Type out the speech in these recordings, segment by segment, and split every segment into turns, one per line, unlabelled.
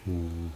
Блять.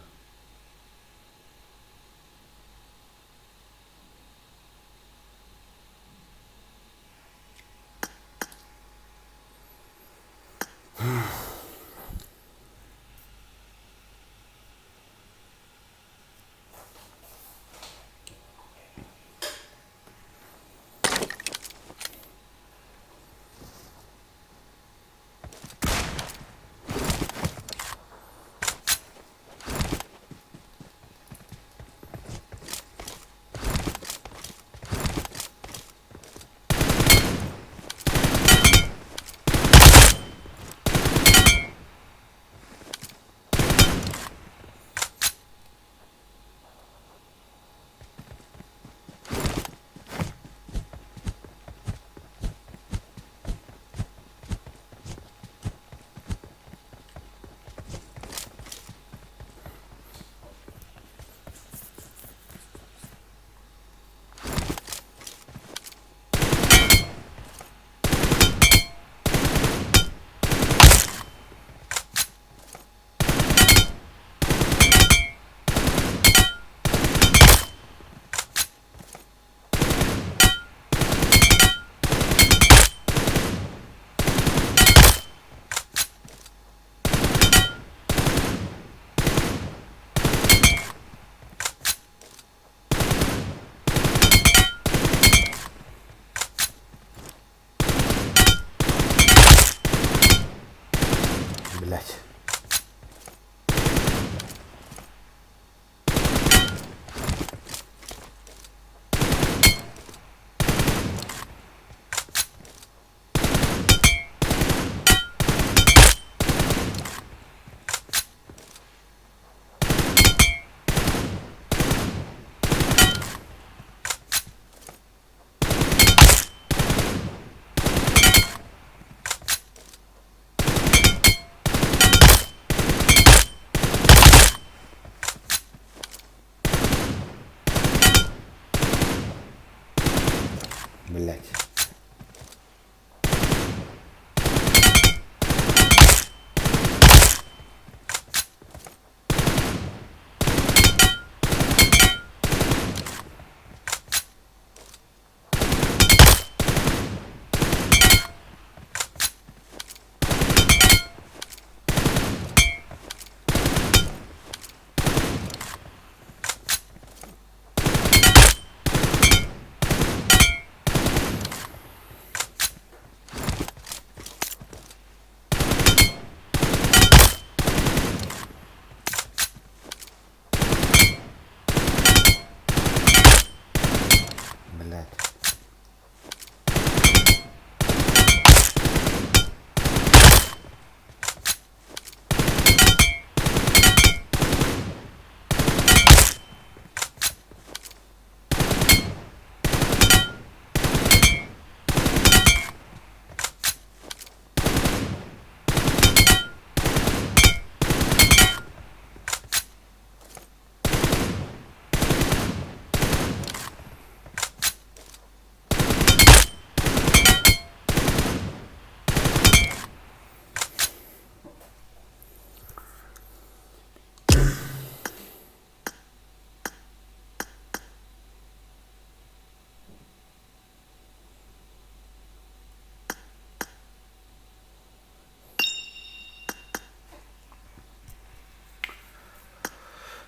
Блять. Блять.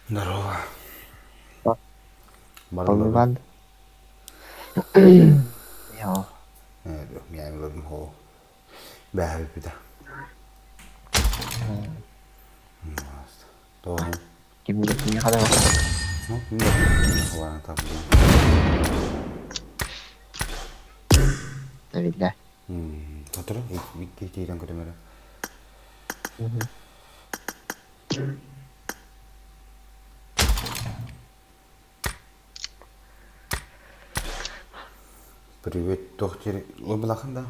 Здорово.
Барыллыбан. Кимҥэ ханан Биллэ.
Сотору икки тиирэн көтөмөрө. Привет, туох диир ылбылахын да?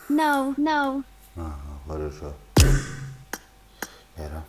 No, no.
Ага, хорошо. Вера.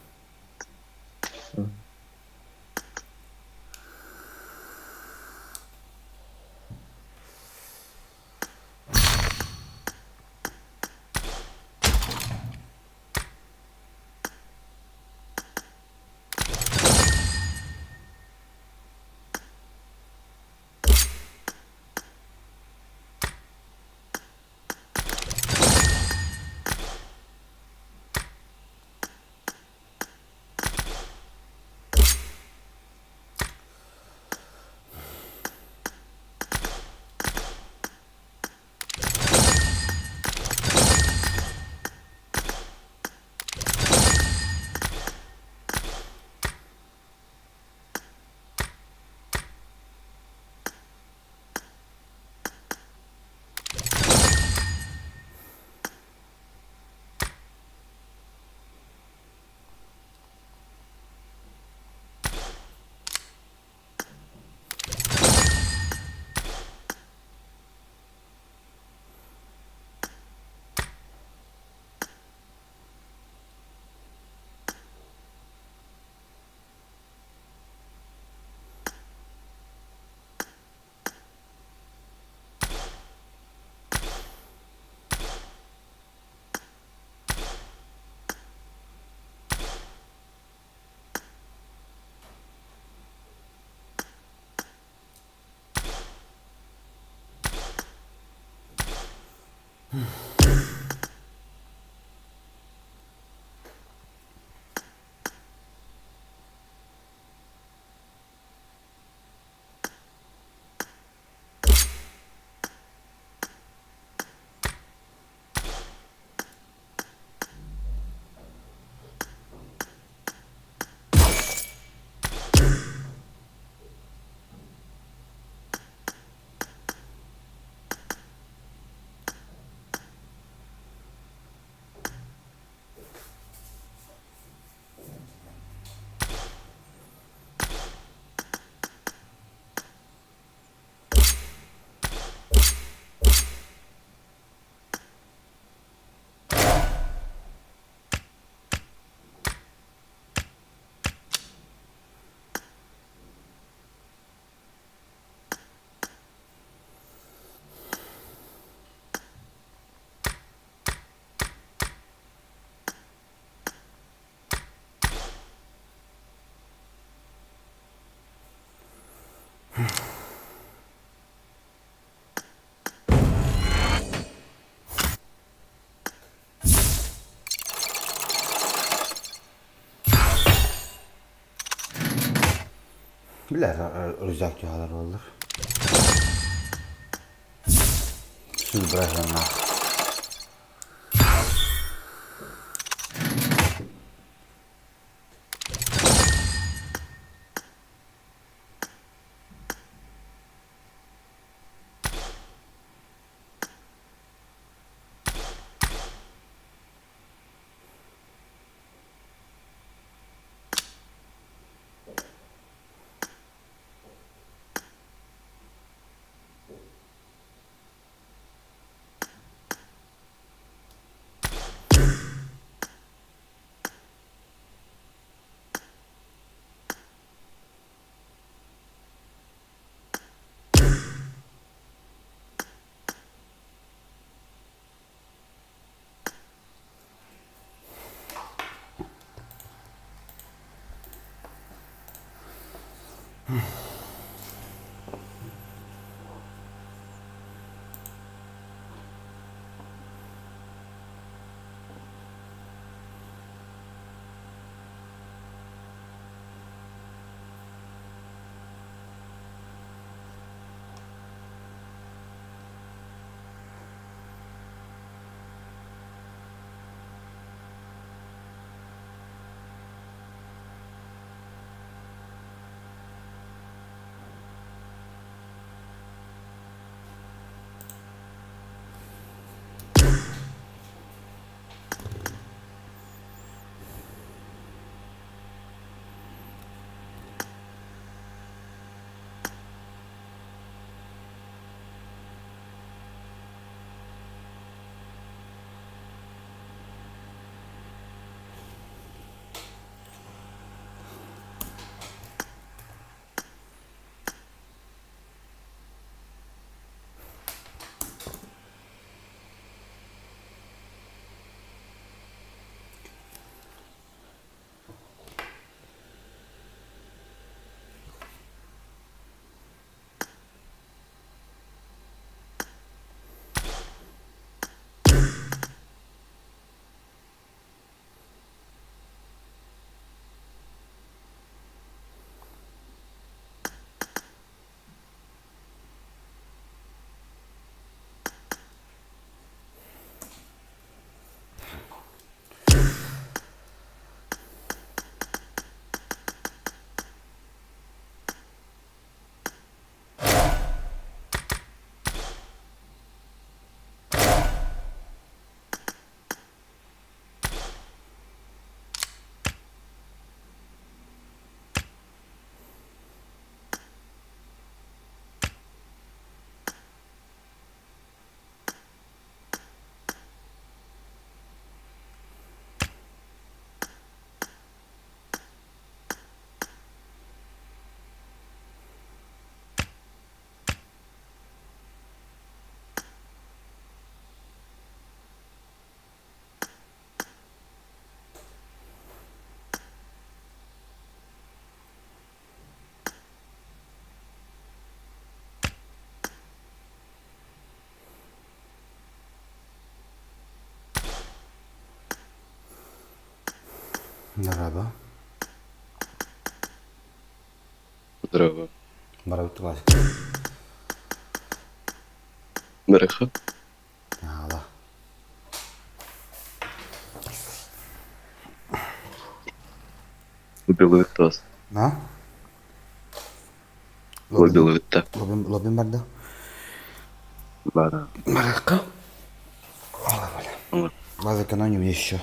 Билэр рюкзак дьаһалар буоллар. Сүүрбэһиннээх. Merhaba.
Здорово.
Барабыт
Барыха.
Наала.
Лобилует вас.
А?
Лобилует-то.
Лобин, лобин барда.
Бара.
Баракка. База экономим еще.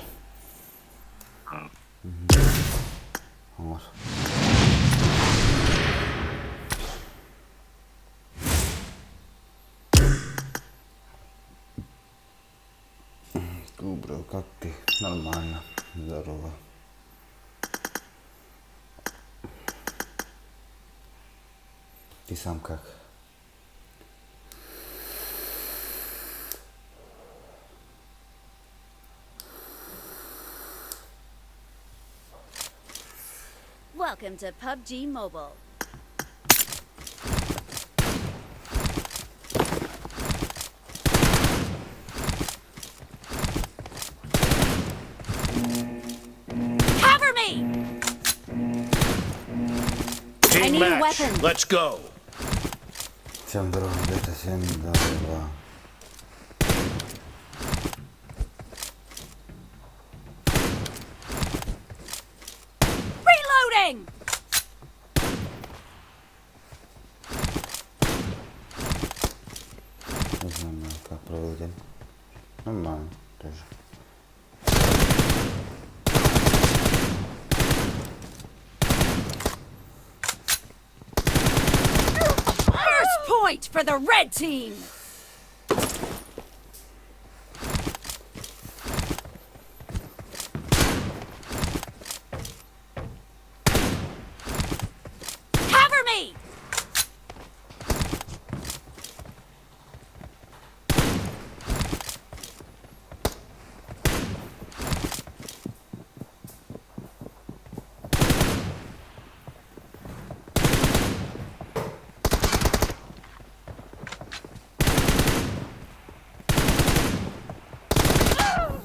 Вот. Кубра, как ты? Нормально. Здорово. Ты сам как?
Welcome to PUBG Mobile. Cover me!
Team
I need a
match.
weapon.
Let's go.
Всем здорово, ребята, всем здорово.
Reloading!
Не знаю, как провел день. Нормально тоже.
First point for the red team! Cover me!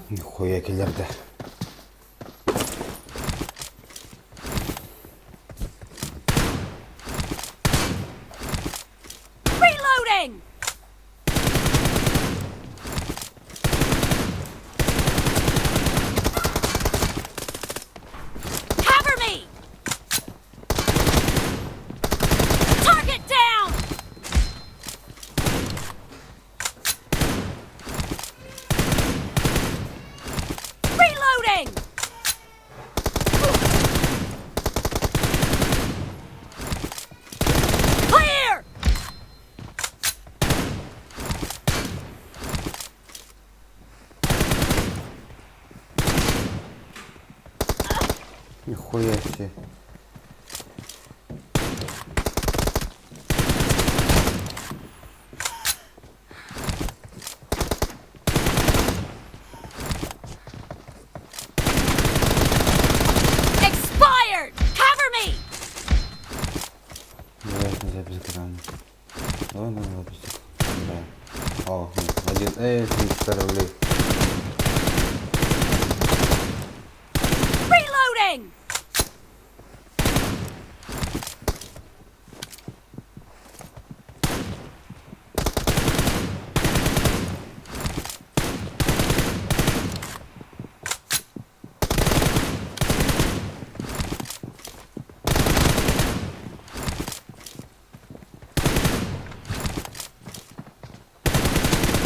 Нихуя киллерді.
Reloading! Cover me! Target down! Reloading! Clear!
Нихуя себе.
Expired! Cover me!
Давай на запись экрана. Давай на запись экрана. Да. О, нет, один. Эй, 300 рублей.
Reloading!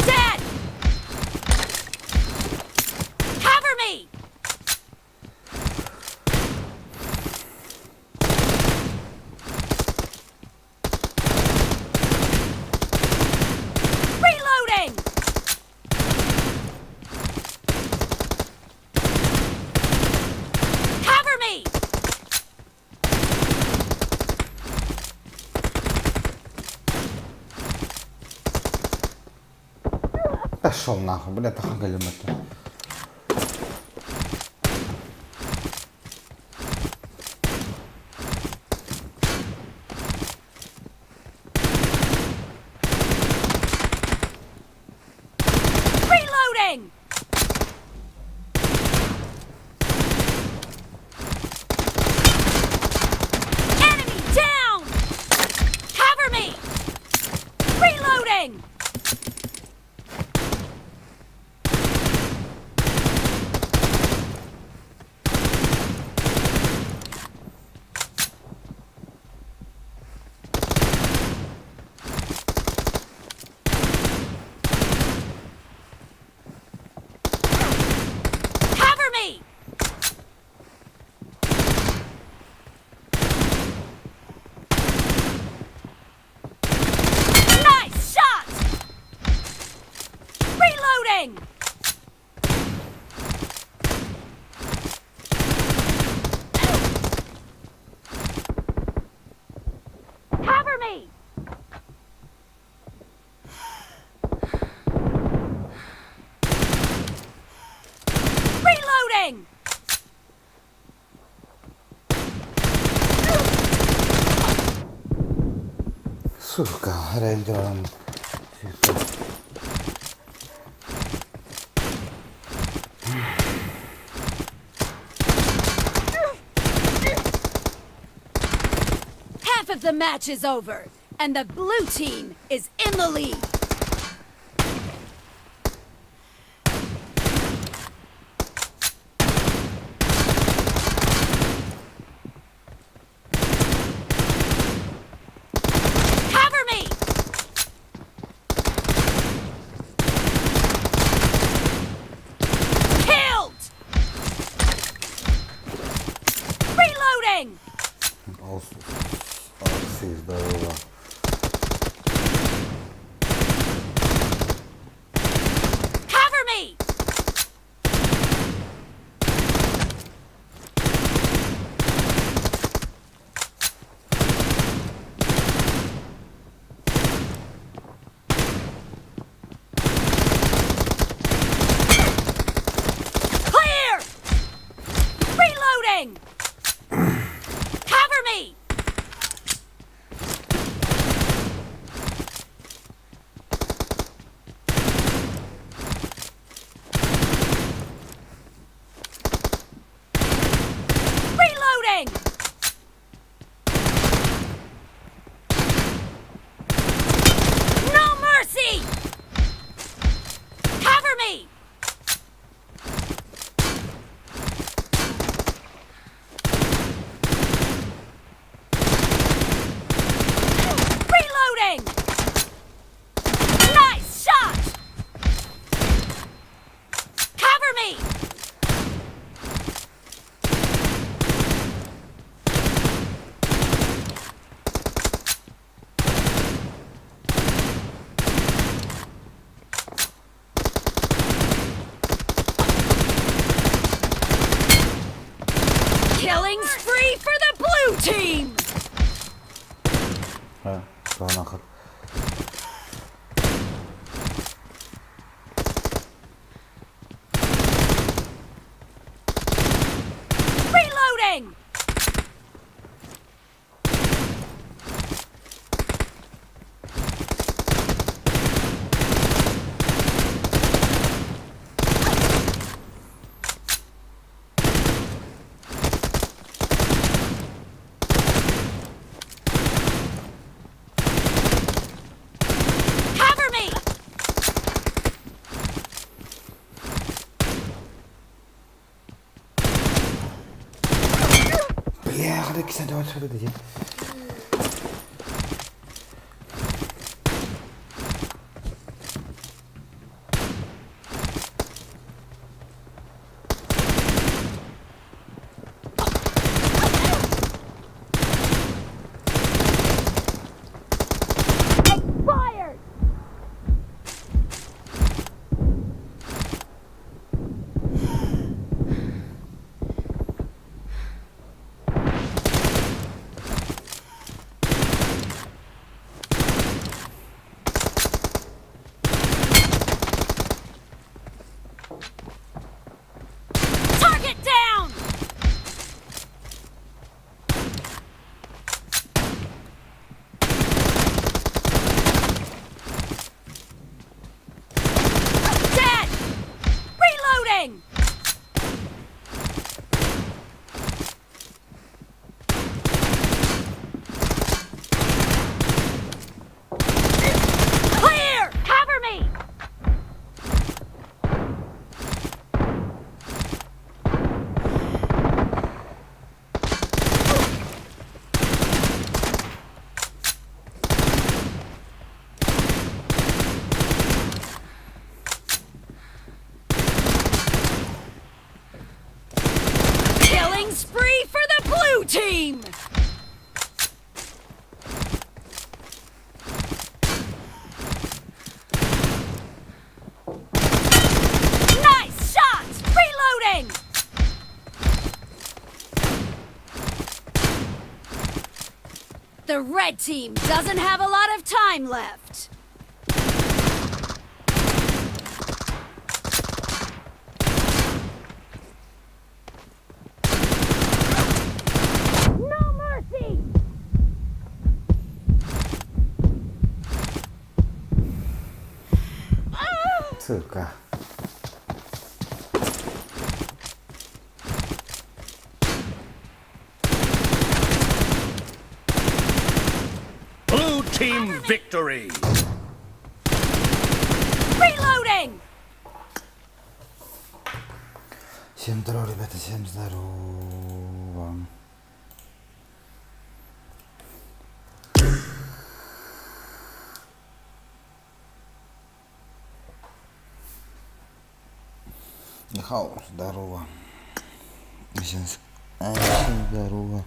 Dead! Cover me! Reloading! Cover me!
Пошел нахуй, бля, это это.
Reloading! Reloading!
Сука, рейдером.
Half of the match is over, and the blue team is in the lead. Cover me! Killed! Reloading!
Алексей, здорово.
Cover me! Clear! Reloading! Cover me! Reloading! No mercy! Cover me! Reloading! Nice shot! Cover me! Killing spree for the blue team!
Нахер.
Reloading! Cover me!
Бля, кисә.
Expired! Target down! Dead! Reloading! Clear! Cover me! Killing spree for the blue team! Nice shot! Reloading! The red team doesn't have a lot of time left.
Сука.
Blue team victory!
Reloading!
Всем здорово, ребята, всем здорово. Нихао, здорово. Всем, всем здорово.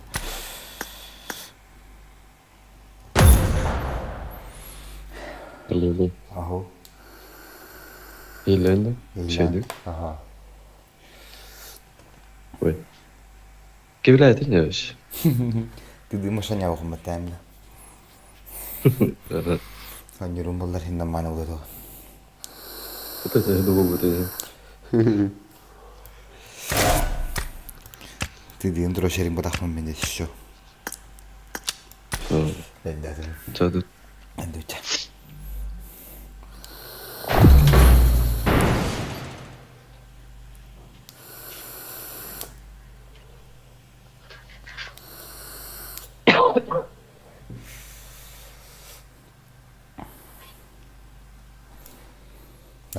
Лили.
Аһу.
Илэн.
Илья.
Чэйдик.
Ага.
Ой. Кевлээтин
Ты дымыш аняугум баттаамна. Аньурум баллар хинна маана удато.
Это буолбут
Ты дым дрошерин батахмын мен еще. Эндэтин.
Чадут.
Эндүчэ.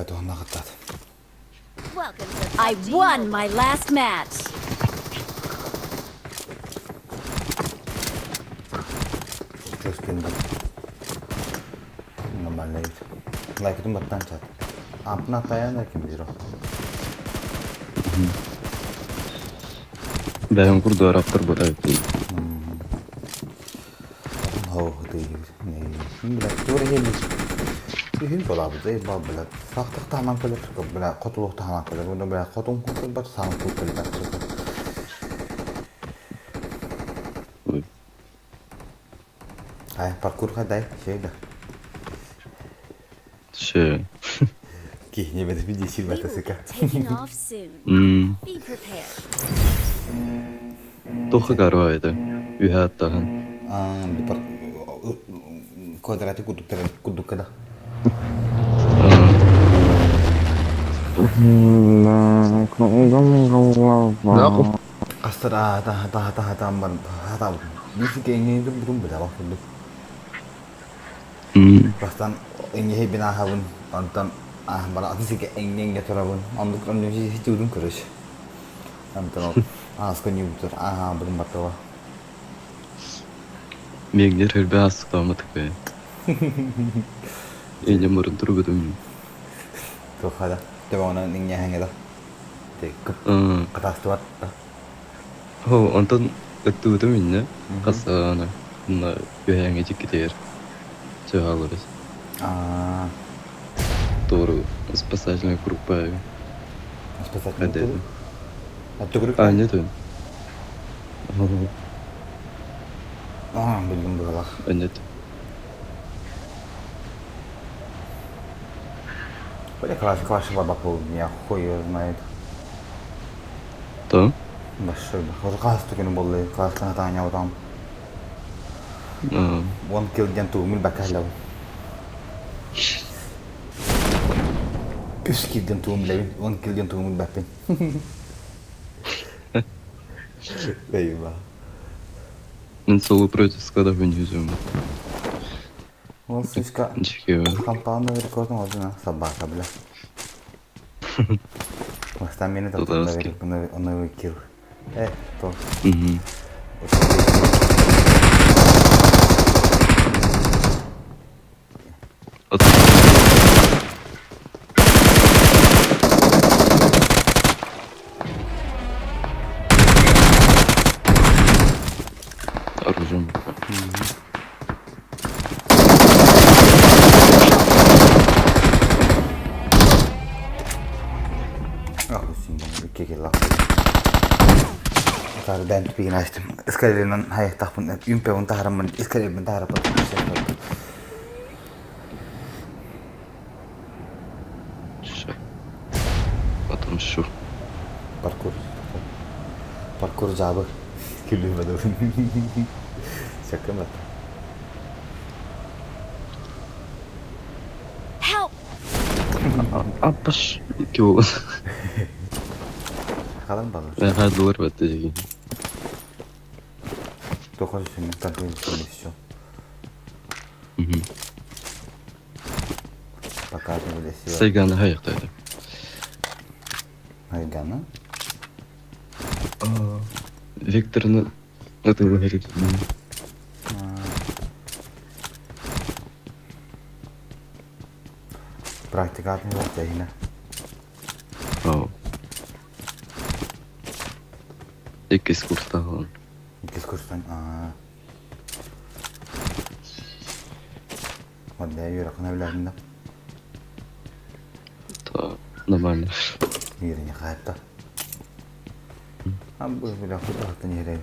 Туһанна кыттаат.
I won my last match.
Чувствуем Нормально эбит. Лайкытын баттан чат. Ампына таян ким бирок.
Бэйэм курдук араптар буолар
Үһүн буолаабыт бал била сахтах таһынан кэлэр била хотулук таһынан кэлэр уонна била хотун кэлбэт саҥа кул кэлбэт. Ай, паркур хадай, шейда.
Ше.
Кихне беде биди
We
силбата
will be
сыка.
taking off soon. Be prepared.
Туха карвайда. Үһэ аттахан.
Аа, пар квадраты кудук кудуккада. Астар аа та та та та бар та бисик эңе дум дум била бак Бастан эңе бина хабын антан аа бар аты сике эңе эңе турабын. Андык андык хич удум көрөш. Антан ааска ньютер аа будум баттава.
Миэгнер хөрбэ астыктааматык бэ. Эне мурун турбутум.
Тухада. Тебона эңе хаңеда. Те кып катастуат.
Хо, онтон ыттыбытым инне. Хасаана. Мына үһээҥи тиккитигэр. Чыгаалырыс.
Аа,
Туору спасательная группа
спасательный
Хадэ.
А түгүрүк.
А, нету.
Аа, билдим буолах.
А, нет.
Бля, класс, класс баба я хуй его знает.
То?
Большой, уже класс түгүнү болду. Класстан таня там. One kill ден тугу бакалау. Үс kill ден тугу билебин. One kill ден тугу баппин. Эйва.
Мен соло против склада внизу.
Он слишком
Ничего.
компаундер рекордун одна собака, бля. Бастан мени
Тутаски.
новый килл. То.
Угу. Оружием.
Ах, кекела. Тары бән тупигин ачтым. Искалеринен хайыктахпын, үмпе таһараммын, искалерин таһараппын.
Ше. Потом шу.
Паркур. Паркур жабы. Күлүмөдө. Шакымат.
Help!
Аппаш икки буолан.
Халан балар.
Хааллылар батта дьиги.
Тоқо сүннүк тахын еще. Пока ты вылезла.
Сайганы хайыктайды.
Айгана?
Викторны ытылы
Практикатын жаһина.
Ау. Иккис курстаҕын.
Иккис курстан аа. Онда үөрэххин эбилээтин да?
Та нормально.
Миирине хаайта. Абы бля худахтан иһэрэ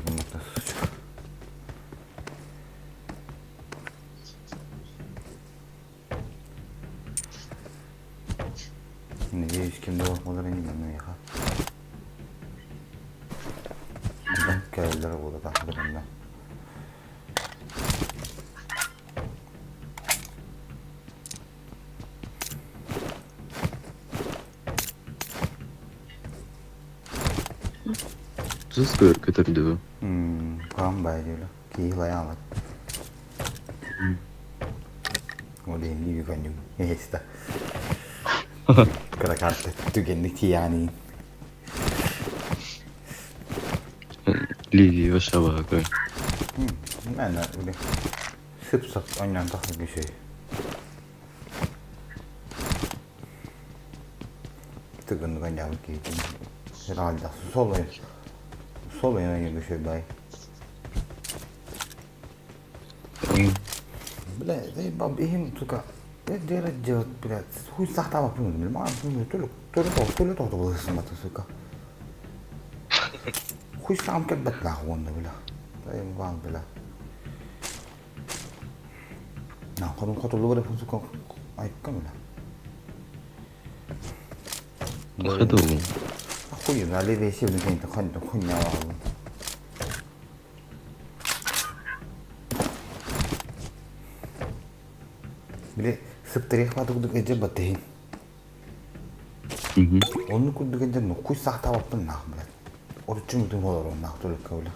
Надеюсь, ким да олар ини манныаха. Кэллэр буола тахсыбытында.
Сыз көтөрдүбү.
Кам бай дийле. Киһи лаяамат. Ол иһин үгэннүм. Эһиста. Кыра карта түгэнник тиийээниин.
Лиги вашабака.
Мэнэ ули. Сып-сап ойнан тахса күсүй. Тыгынныган дьаабыт киһитин. Herhalde sol oyun. Sol oyuna girdi şey bay. Бля, заебал, иһим, сука. Делать делать, блядь, хуй сахтаабаппын, бля, төлө төлө төлө тоҕото сука. Хуй саам кэлбэт нахуй уонна, бля. Заебал, бля. На, хотун хотуллуга да сука, айка, бля.
Хадуу.
Хуй, на левее север не хон хуйня. Били сыптырых баты курдук эдже баттыһын. Онну курдук эдже нуккуй сахтаабаппын нах, блядь. Оруччу мутун холорон нах төлөккө бля.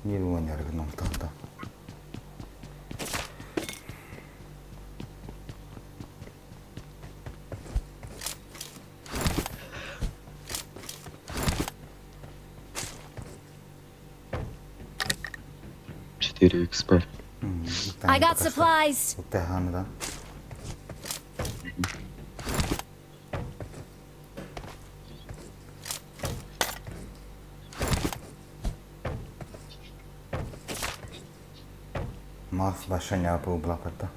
Не уоняры номтахта.
4 XP.
I got supplies.
Уттаханада. Мас башаня был блапата.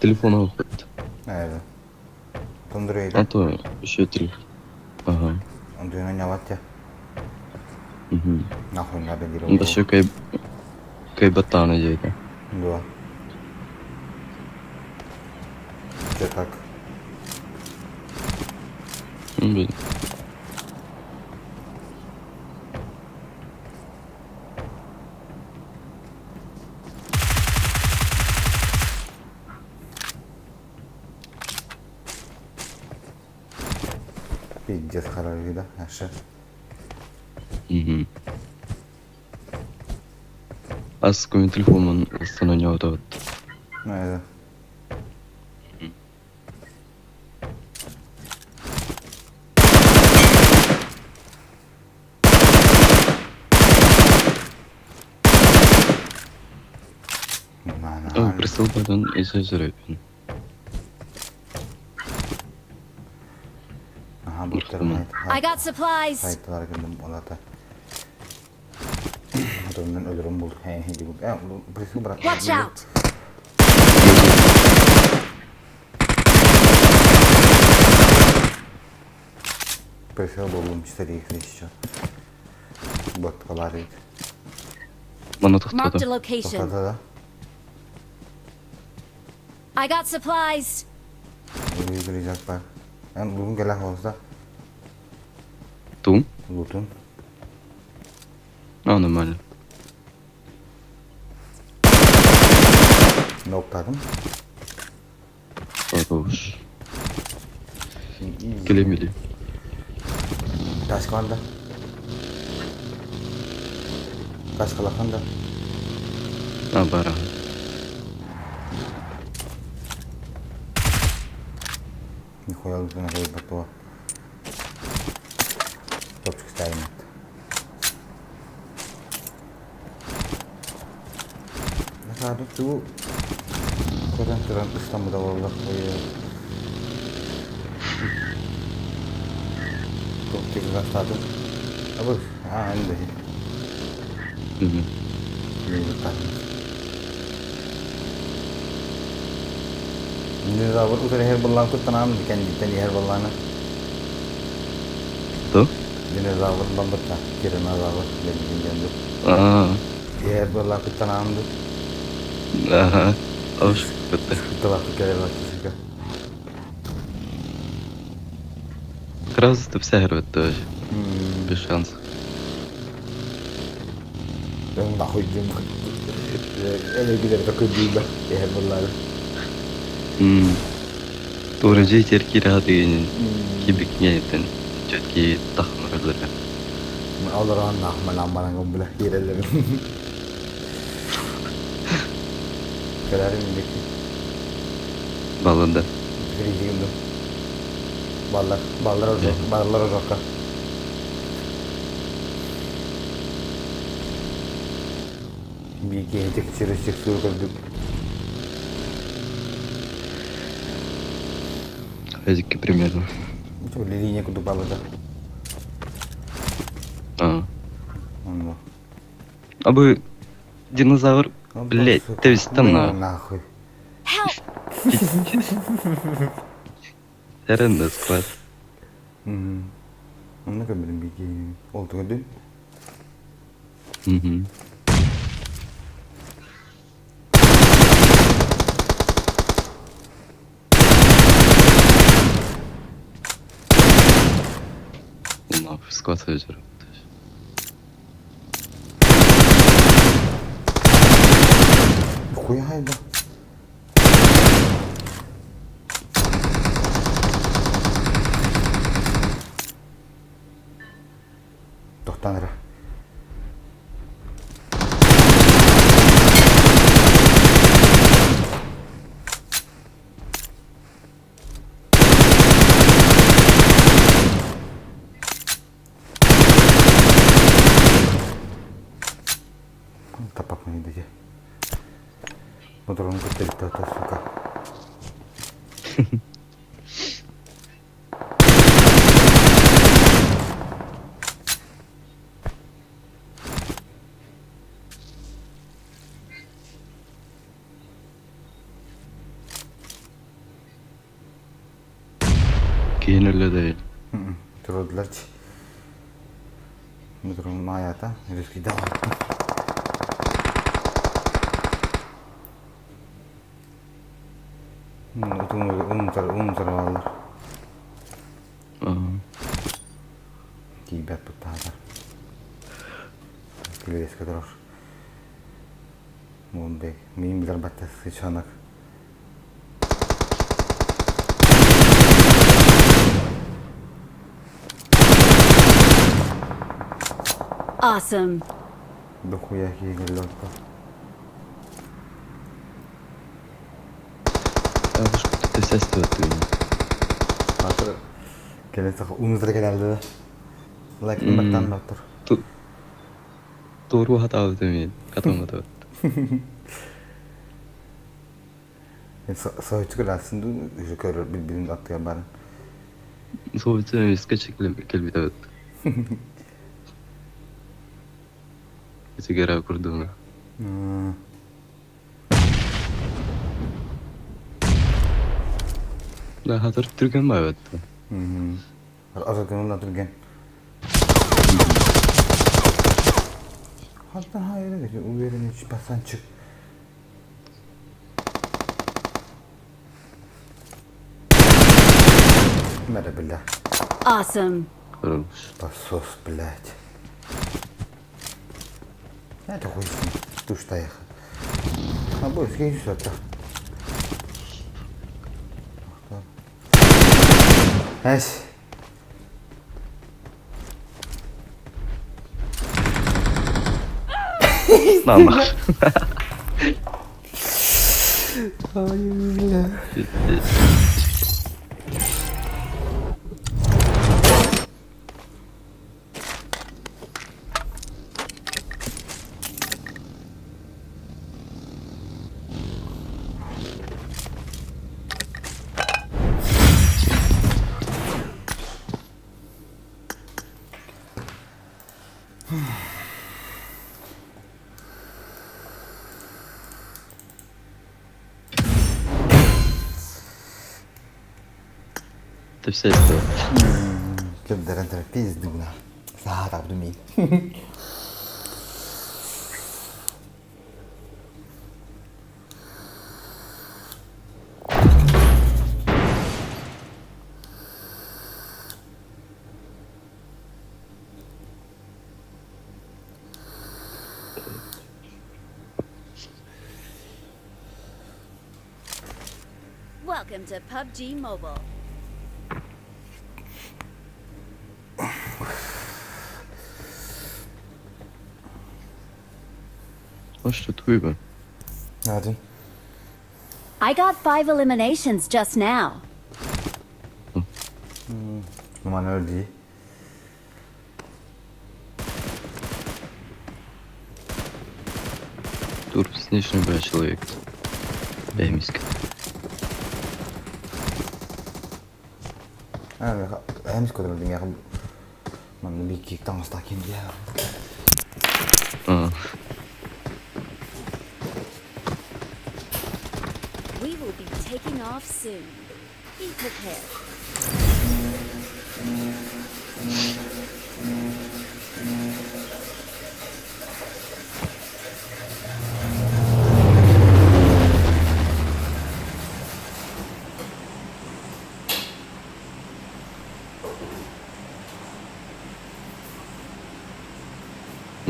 Телефон алып
Evet. Тондырыйда.
А то еще три. Ага.
Ондуйна няватя.
Угу.
Нахуй надо
Да еще кай кай батана деді.
Да. Че так?
Блин.
Пиздец хороший, да? Аша.
Угу. Ас көмө телефонун астына ойноп
Это.
Ой, присылбадан эсэ жүрөпүн.
Aha, bu
I got supplies.
Saytılar girdim olata. Adamdan ölürüm bulduk. Hey hey bu. E, birisi bırak.
Watch out.
Birisi buldum 4 еще. Вот говорит.
Мана
Marked a
токтоду.
location.
Тоқтады да.
I got supplies.
Uygulayacak bak. Yani bugün gelen olsa
Ту?
Loot'un.
А, нормально.
Ноктадым.
Хорош. Келемили.
Ташканда. Ташкалаханда.
А, бара.
Нихуя лучше на Топчик ставим. Тугу көрөн туран ыстаммыта буоллах Туох Абы аа
Мгм.
Динозавр утары иһэр буоллаан куттанаам кэнниттэн иһэр буоллаана.
Кто?
Динозавр бамбытта тиранозавр диэн диэн
А,
иһэр буоллаан куттанаам ду
ага. Ош, это.
Кутталаахтык кэлэр баттысыка.
Сразу ты вся тоже. Без шансов.
Нахуй диэн элергилер да көрдүүллэр иһэр буоллаары.
Туора дьиэтигэр киирэҕэ дигинин кибикҥэйтэн четкий тахмырылара.
Олорон нахмалаан баран била киирэллэрин. Кэлэрин диэки.
Балында.
Фризигин Баллар, баллар баллар ожокка. Биир киһи тиксир сур көрдүк.
Эзикки примерно.
Линия курдук баллата.
А.
Онно.
А бы динозавр, блядь, то есть там на.
Нахуй.
Help!
Теренде склад.
Онно көрбүтүм биир киһини. Ол көрдүм.
Угу. Нахуй, склад сылдьар.
Хуя хайда. Тохтан эрэ. Тапак мне дайте. Моторон көтөрүттэ сука.
Киин өлө değil.
Турдулар. Моторон маята, рюски да. Утун баллар.
Ага.
Тиийбэт буттаатар. Килиэскэ турар. Муунбек. Миин билэр батта сычанак.
Awesome.
Дохуя киһи
А уж кто-то сестер
Атыр келе умуздар келелди. Лайк баттан доктор.
Туору хатаабыт эмиэ катамматабыт.
Соһуччу кэлээсин дуу уже көрөр билбилин аттыгар барын.
Соһуччу эмискэ кэлбит Сигара курдуна. Да, хатыр түргэн баабыт.
Азыр күнүн түргэн. Hatta hayır dedi. Уверен, пацанчик. Мэрэ, бля.
Awesome.
Хорош.
Посос, блядь. Это хуй с ним. Туш таях. А бой, скажи, что это. Эс.
Нама.
Ай, бля.
Ты все это.
Кырдаран турар пиздуна. Саатар думин.
Welcome to PUBG Mobile.
Может, drüber.
Наадын.
I got 5 eliminations just now.
Нуман өлдүү.
Тур снежный бля человек. Эмиска.
Эмис көтөрүлдүм яхы. Манна бикки таҥастаах ким диэ.
А,
We will be taking off soon. Be prepared.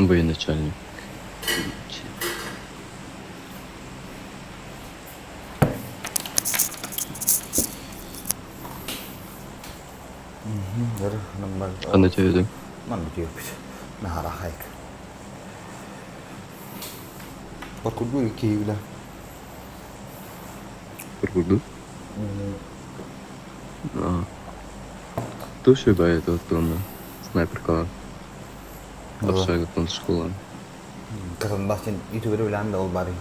военачальник. Аны төһөдүм.
Манна түһүөхпүт. Наһаа хайк. Баркурдуу киһи
Курду. А. Тушу бай это снайперка. Апшагаттан школа.
Казан бастен ютубер билэн да ол бары.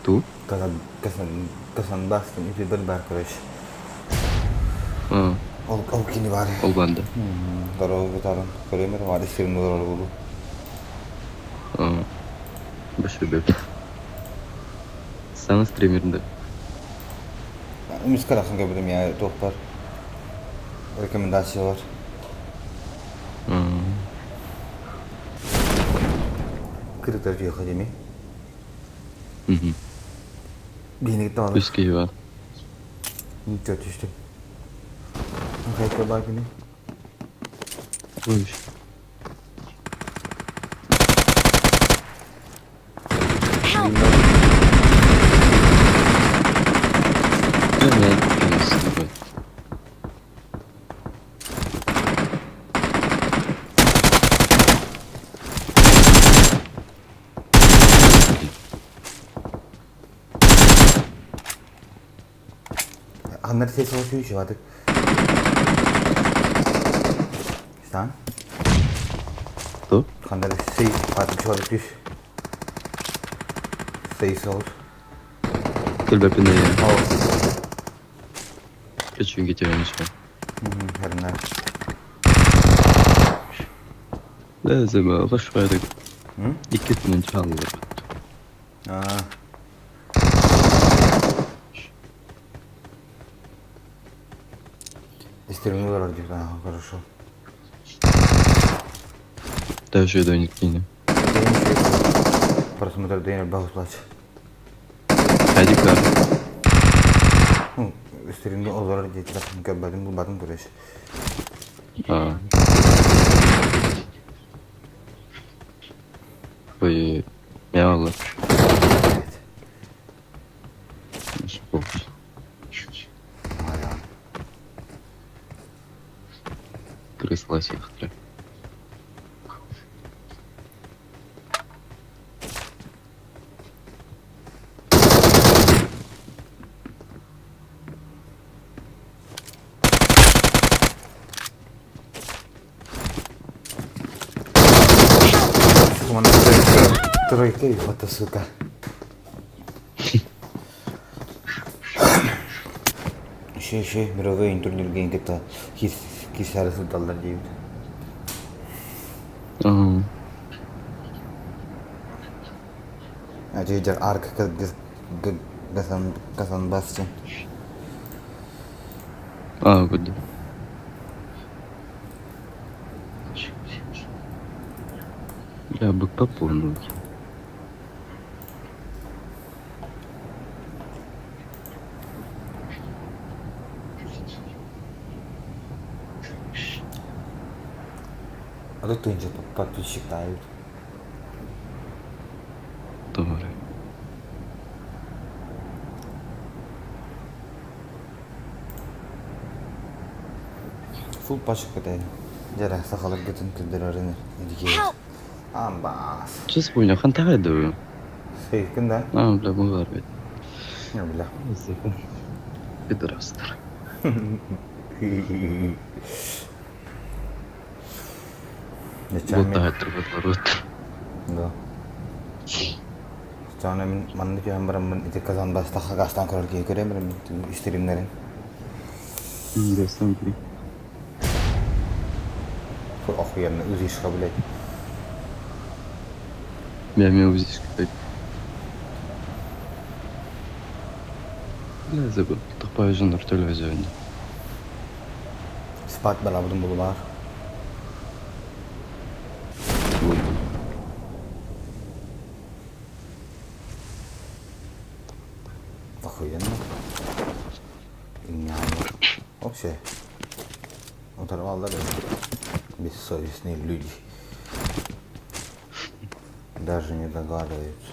Ту?
Казан Казан Казан бастен ютубер бар короче.
А,
Ол ол кини бар.
ол банда.
Дорога бутарын. Көрөмөр бар истерин олор болу.
А. Башы беп. Сана стримерінде.
Үміс карасын көбүрүм я тоқпар. Рекомендациялар.
А,
Кырыктар жүйө деми.
Мгм.
Бейнеги табалы.
Үс киһи бар.
Ничего түштү. Хайка бар кини.
Ой.
Help!
Мен конечно,
Аннар сес ол сүйүшү бадык. Стан.
Кто?
Хандар сей бадык чуадык түш. Сей сол.
Көлбәпіне
Ол.
Көчүн кете бермеш.
Хернер.
Ләзім, башқайдық.
М?
Икки түнін чалылыр.
А. Истерин олар дейт. Ага, хорошо.
Даже өйдөн
Просмотр день багытлач.
Хәдик бар.
Ну, истерин олар дейт. Көбөдүм булбадым көрөш.
А. Ой, мяла.
Evet.
Сыласыахтара.
Уонна тройка вот сука. Еще еще мировой турнирга кытта кисары сылдаллар диэбит. Дьэр арка гасан басчын.
Аа, курдук. Бля, быкпап буолан
А тут тыынча подписчиктаабыт.
Doğru.
Full пачка кэтээн. Дьэрэ, сахаларгытын көрдөрөрүн
Help!
Амбаас.
Чес понял, хантагай да.
Сейкин да?
А, бля, бу бит.
Не, бля.
Пидорастар.
Нечами.
Вот.
Да. Чана мин маннык түһэн бараммын ити казан бастахха гастан көрөр киһи көрөм стримнерин.
Гастан кири.
Охуенно, узишка, блядь.
Бля, мен узишка, блядь. Бля, забыл. Тохпай жанр телевизионный.
Спать балабудун булулар. Охуенно. Вообще. Оторвал, да, бессовестные люди. Даже не догадываются.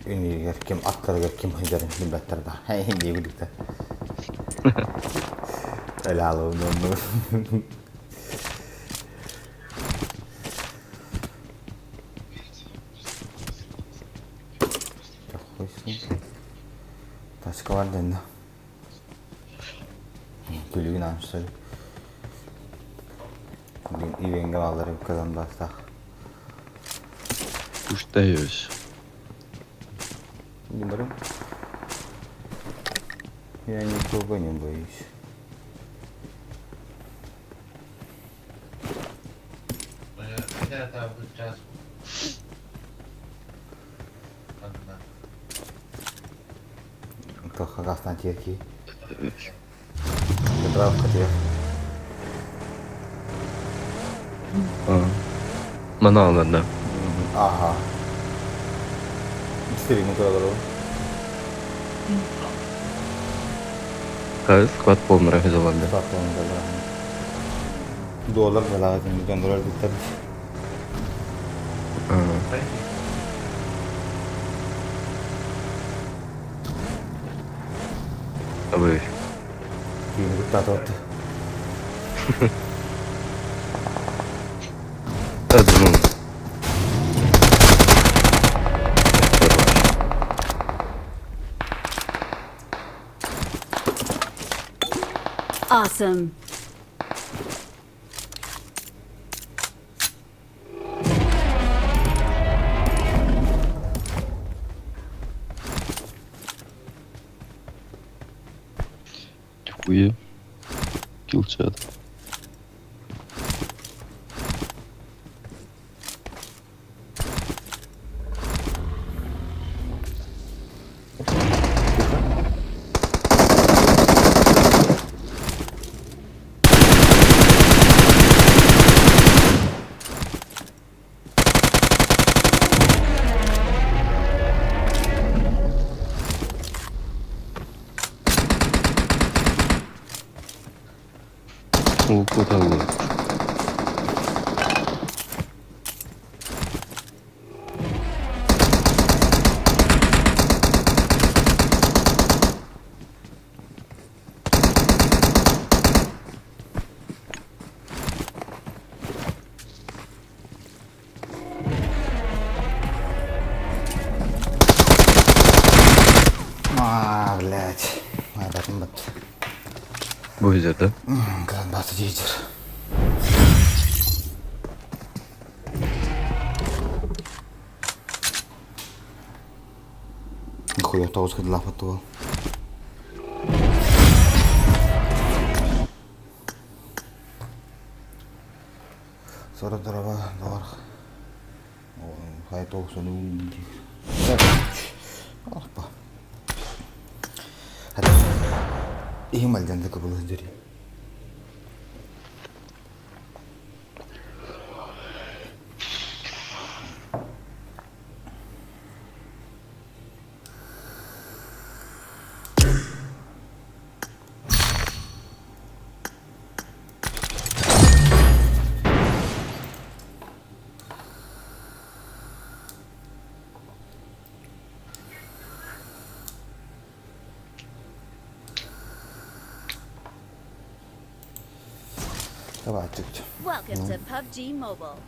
Үнүгэр ким аттарыгар ким сылдьарын билбэттэр да. Диэбиликтэ. Өлаалыбын оннугун. Тачка бар дэннэ. Күлүгүн аамсар. Ивенге баалар казан бастах.
Уштаешь.
Не барым. Я никого не боюсь. Хагастан терки. Заправка тех.
Манал да.
Ага. Стерин куда
Склад полный заланда.
Склад полный Доллар балаға доллар биттер.
Абы.
Кейін куттатыпты.
Ну.
Awesome.
Хуя. Килчат. О, куда вы?
Аа, блядь. Айбатын бат.
Бу да?
Кыран баты дейдер. Хуя тоҕус кыдылаахпыт туол. Сородорова доҕор хайа тоҕусунуун диир. Арпа. Иһим алдьанды кыбылы дьүри. Давай, чуть.
Welcome to PUBG Mobile.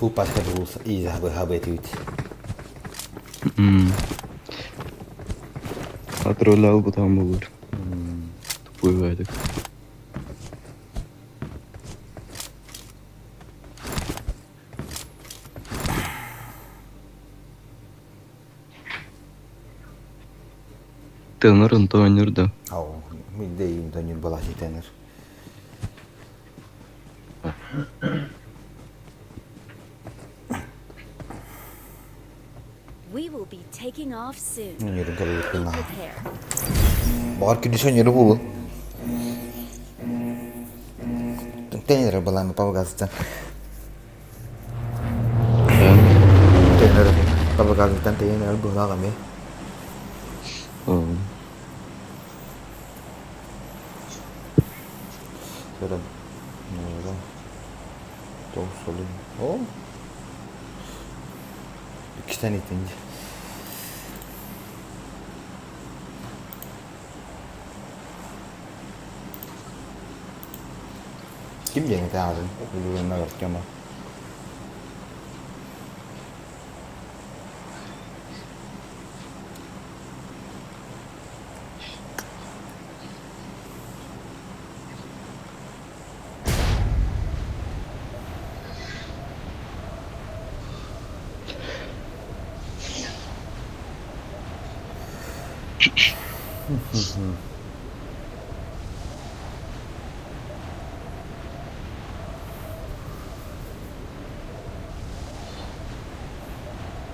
Full пачка булса и хабы хабы этибит.
Патроля албытам болор. Тупой байдык. Тенор Антонир, да.
Ау, мин де им тонир баласи тенер.
We will be taking off soon.
Ньурун кэлбит
Be
гына.
prepared.
Баҕар күнүс өньөрү буолу. Тенер балаан пабагазыттан. Тенер пабагазыттан тенер быһаҕа ме. Сөрөн. Тоғыз солун. О. Иккистэн итинди. Ким диэн этэ аатын? Билигин артема.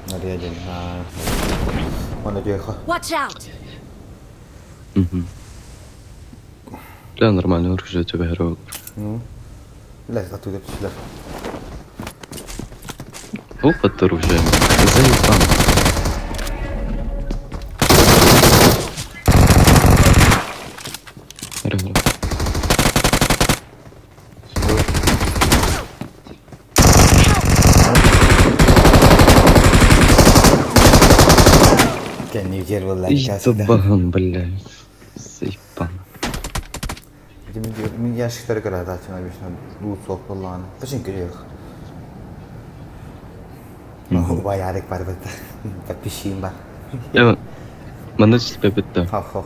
Нария диэн Манна диэхэ.
Watch out!
Да, нормально, оружие тебя герой.
Ну. Лес, оттуда сюда.
Опыт оружия. Заебан. Ра-ра.
Кэнни жер буолла
Ебан, бля. Заебан.
Мин ящиктары көрө обычно лут суох буоллаҕына. Пашин көрүөх. Убай Ярик бар бытта. Подписчигим бар.
Я Манна тебе бітті.
Хах-хах.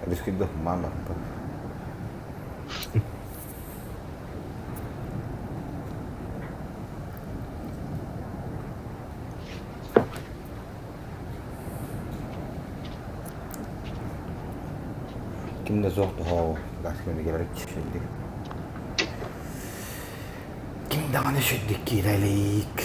Бискүт мама. Кимде суох тоһоо газ кимде келер шүддик. Ким даҕаны шүддик киирэлик.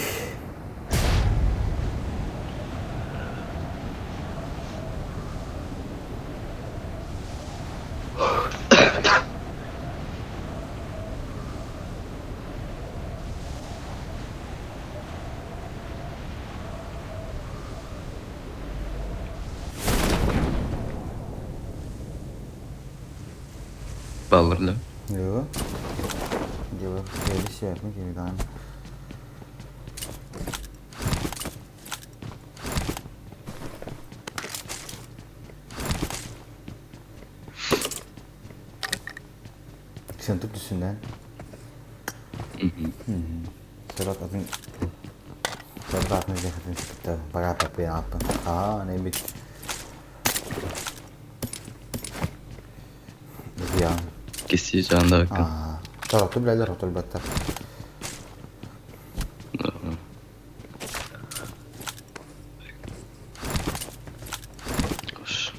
Баллар, да?
Yok. Yok. Öyle şey yapmak gibi daha. Центр түсүнэн. Сорох атын сорох атын дьахатын кытта барааппаппын ааппын. Аа, небит. Биян.
Кисси жаандабыккын.
Аа, сорохту билэллэр, отурбаттар.
Кош.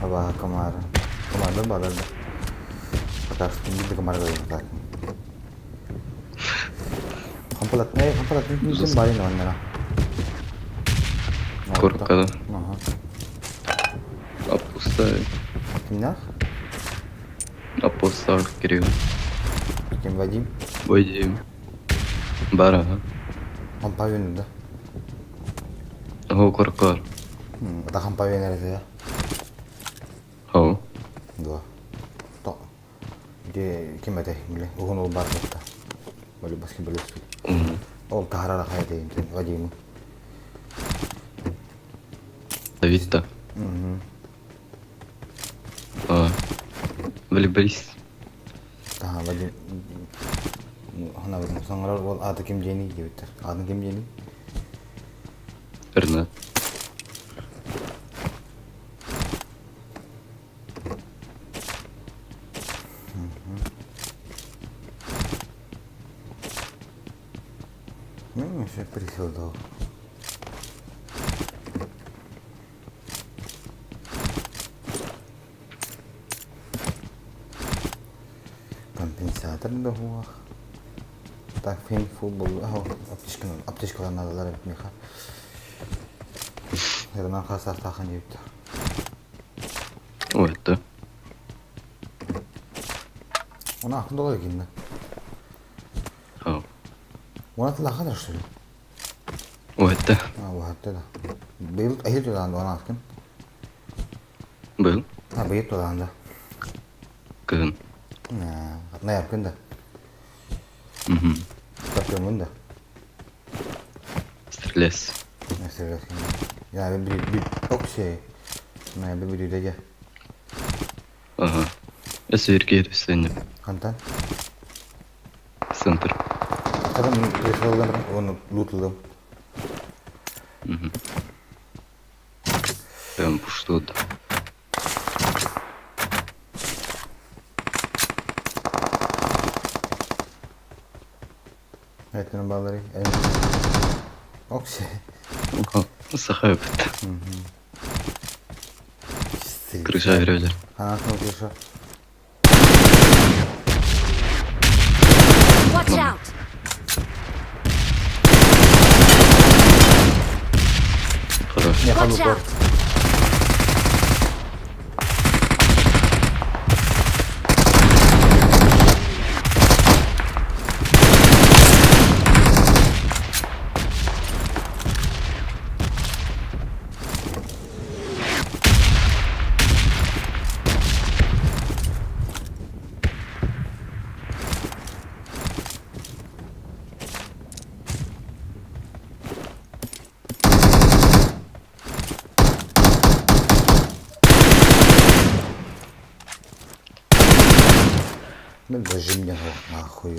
Абааһы комара. Комарда барар да. Пока что не комар говорим. Хампалат, хампалат, ким баайын оннара.
Куркада.
Аха.
Аппуста.
Кимнах?
Аппуста Кирилл.
Ким Вадим?
Вадим. Бара.
Хампавин да.
Хо куркар.
Это хампавин это
Хо.
Да. То. Где ким это? Биле. Угун ол бар да. Бали баски бали. Ол тахарара хайды Вадиму.
Давид-то.
Угу.
А. Волейболист.
Таха Вадим. Хана Вадим саңарар ол аты ким жени диэбиттэр. Атын ким жени?
Эрнат.
Ну, еще присел дал. Компенсатор да хуах. Так, фин футбол. Ахо, аптечка, аптечка надо миха. Ернан хасар тахан диэбиттэр.
Ой, это.
Она ахын долар екен да.
Хо.
Она тылахан что ли?
Ой, это.
А, вот это. Быйыл әйел тулаан она ахын.
Был.
А, быйыл тулаан да.
Кын.
Атна япкын да.
Угу.
Тапкын да.
Стрелец.
Стрелец. Я би би оксе. Мэ би би дэ.
Ага. Эсвирге түсені.
Хантан.
Центр.
Потом пришел, он лутал.
Угу. Прям что-то.
Это баллары. Оксе.
Сахай бит. Крыша верелер.
А, ну крыша.
Watch out!
Хорош.
Не,
Watch
халупа.
out!
Ну, даже мне нахуй.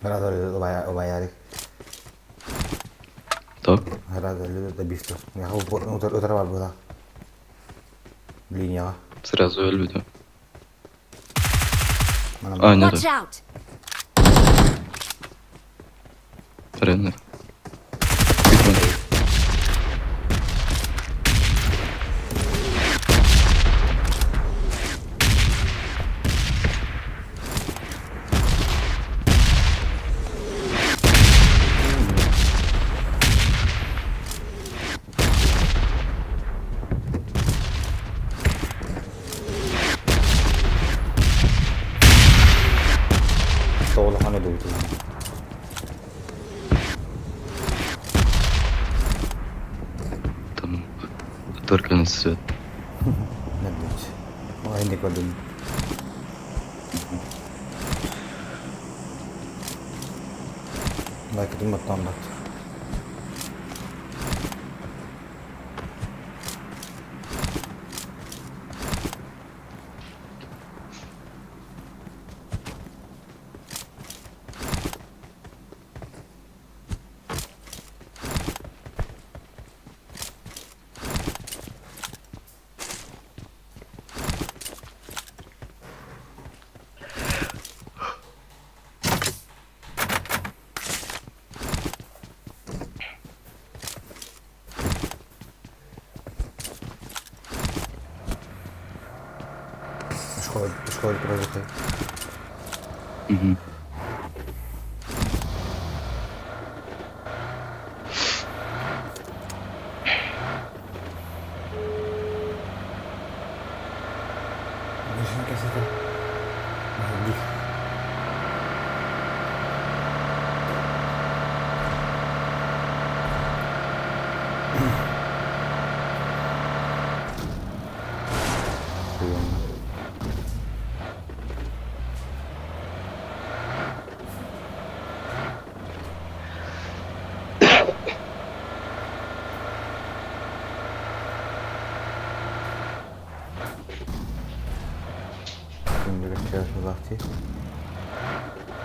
Рада убаярик.
То?
Рада добився. Я утрава была. Линия.
Сразу өлбүдү. А, нет.
Watch out!
Ренер. Ортотугар кэлэн сысыат.
Нэрдич. Ол инник көрдүм. Лайкытым баттаан бат. Школе прожитый.
Мгм.
Машина кассета. Махалдих.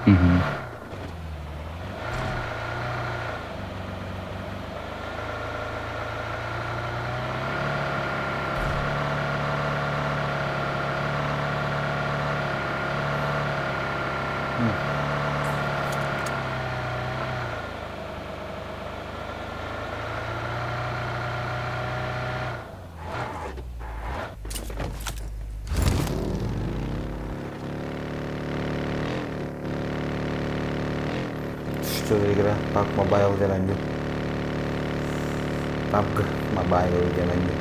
Мгм.
Что за игра? PUBG Mobile диэн оонньуу. PUBG Mobile диэн оонньуу.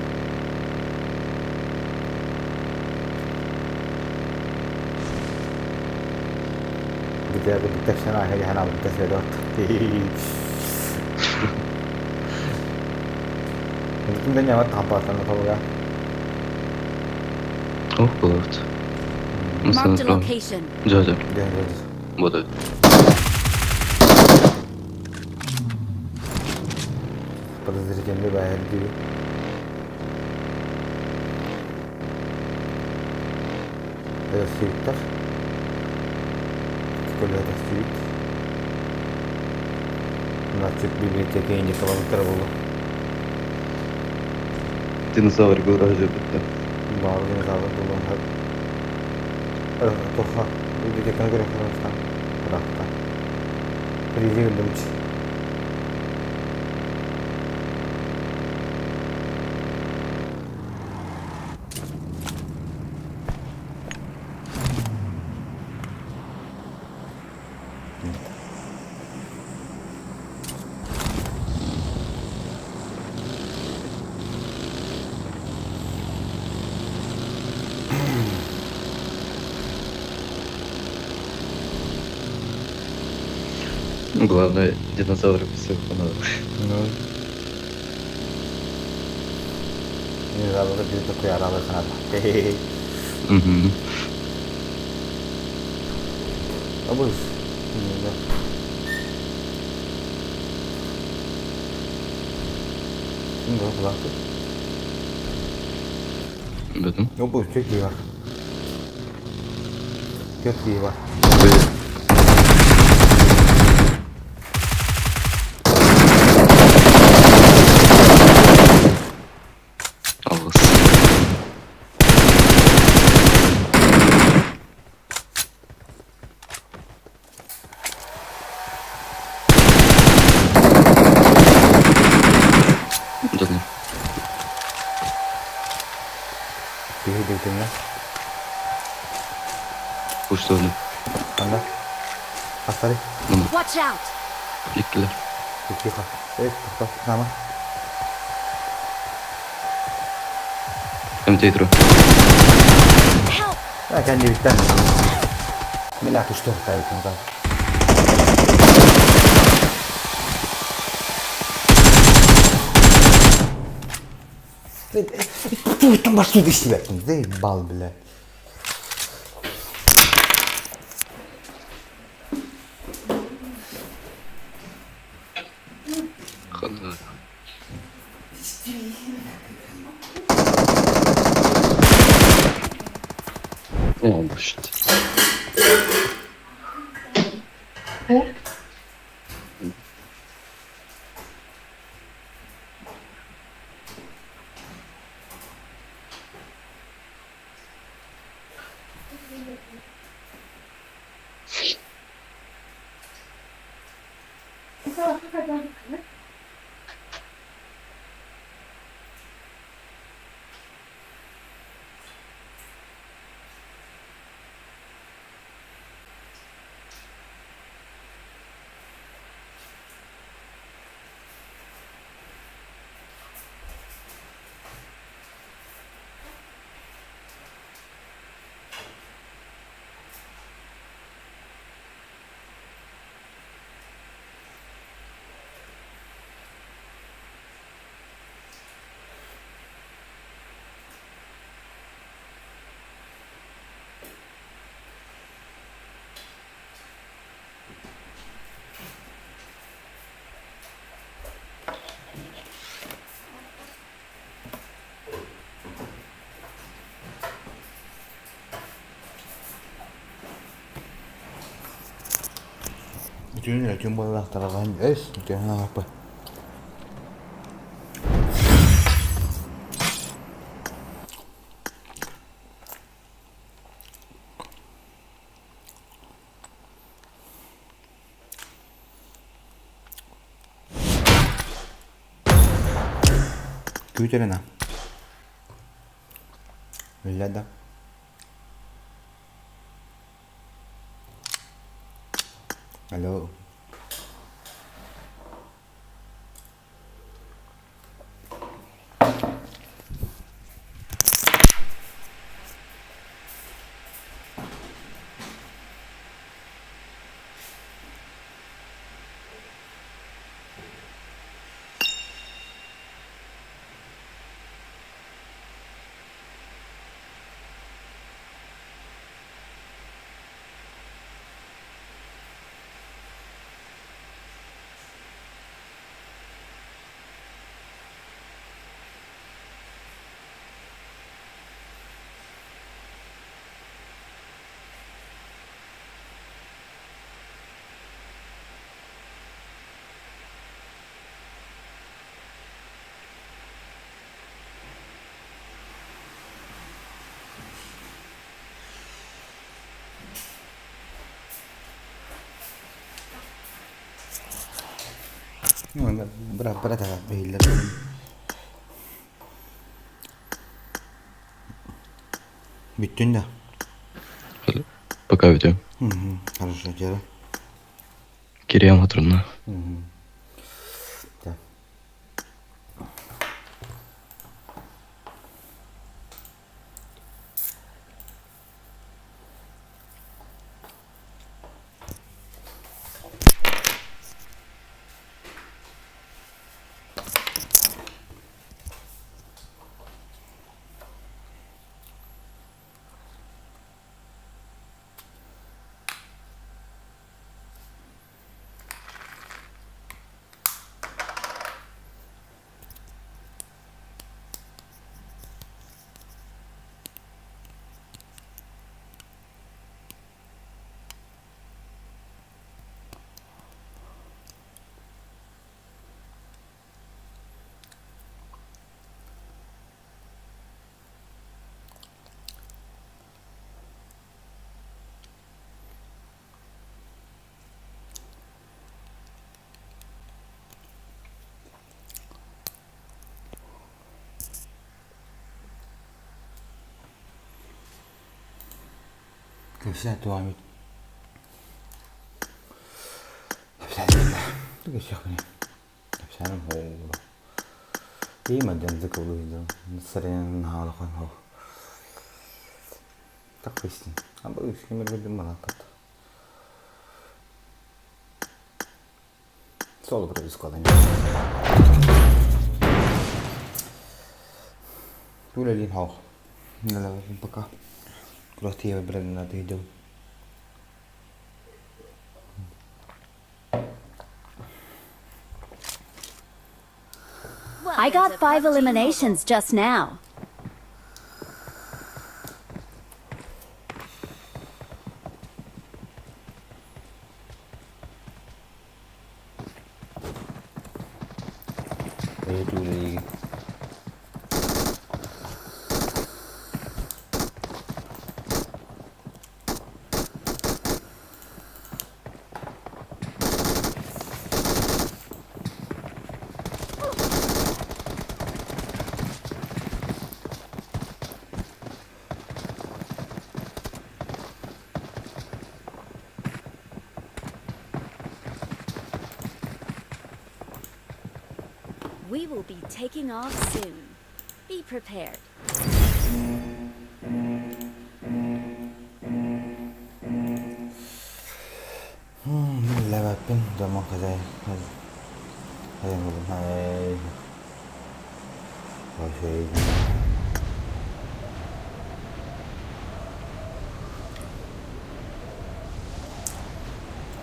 GTA курдук тэпсэн ааһа санаабыта Федот. Бүтүн да ньамат хампааттан тобуга.
Ох, болады.
Marked a
Мысалы,
location.
Жо, жо.
Ден
Болады.
Подозрительный бәйір дии. Сүйүттэр. Көлөтө сүйүт. Значит, библиотека индикалабыттар болу.
Динозавр көрө жүрбүттөр.
Баар динозавр булуон сөп. Тоха библиотеканы көрө Ыраахта. Призи өллүмч.
Главное, динозавры всех надо.
Ну. Динозавры биир такой аралы саната.
Мгм.
Абыз. Ким bu kulaklık?
Бөтүм.
Yok bu çok iyi var. Çok iyi var.
Алғыс. Жадны.
Биһи дегтинне.
Пуштуну.
Анда. Хастары.
Мына.
Watch out!
Иккилер.
Тихо. Эй, тоқта. Нама.
МТ-3.
Help!
Я кэннибиттэн. Милä тустуохтай там. Тугуттан барсуу истибэппин, заебал, бля.
О, боже.
Үтүөн үтүөн буоллахтарыгар өс үтүөн аҕаппы. Күүтэрин а. Үллэ да. Алло. Быраап быһыылар. Бүттүн да?
Пока ведем.
Хорошо, дело.
Кириям отрунна.
Да. Кэпсээ туһаммыт Кэпсээним Кэпсээним Үлэлиин хоох. Үлэлээбэппин пока. Күрэхтэһиибэр бэлэмнээтэ сылдьабын.
I got 5 eliminations just now.
Үлэлиигин.
We will be taking off soon. Be prepared.
Үлэлээбэппин, дьоммун хозяин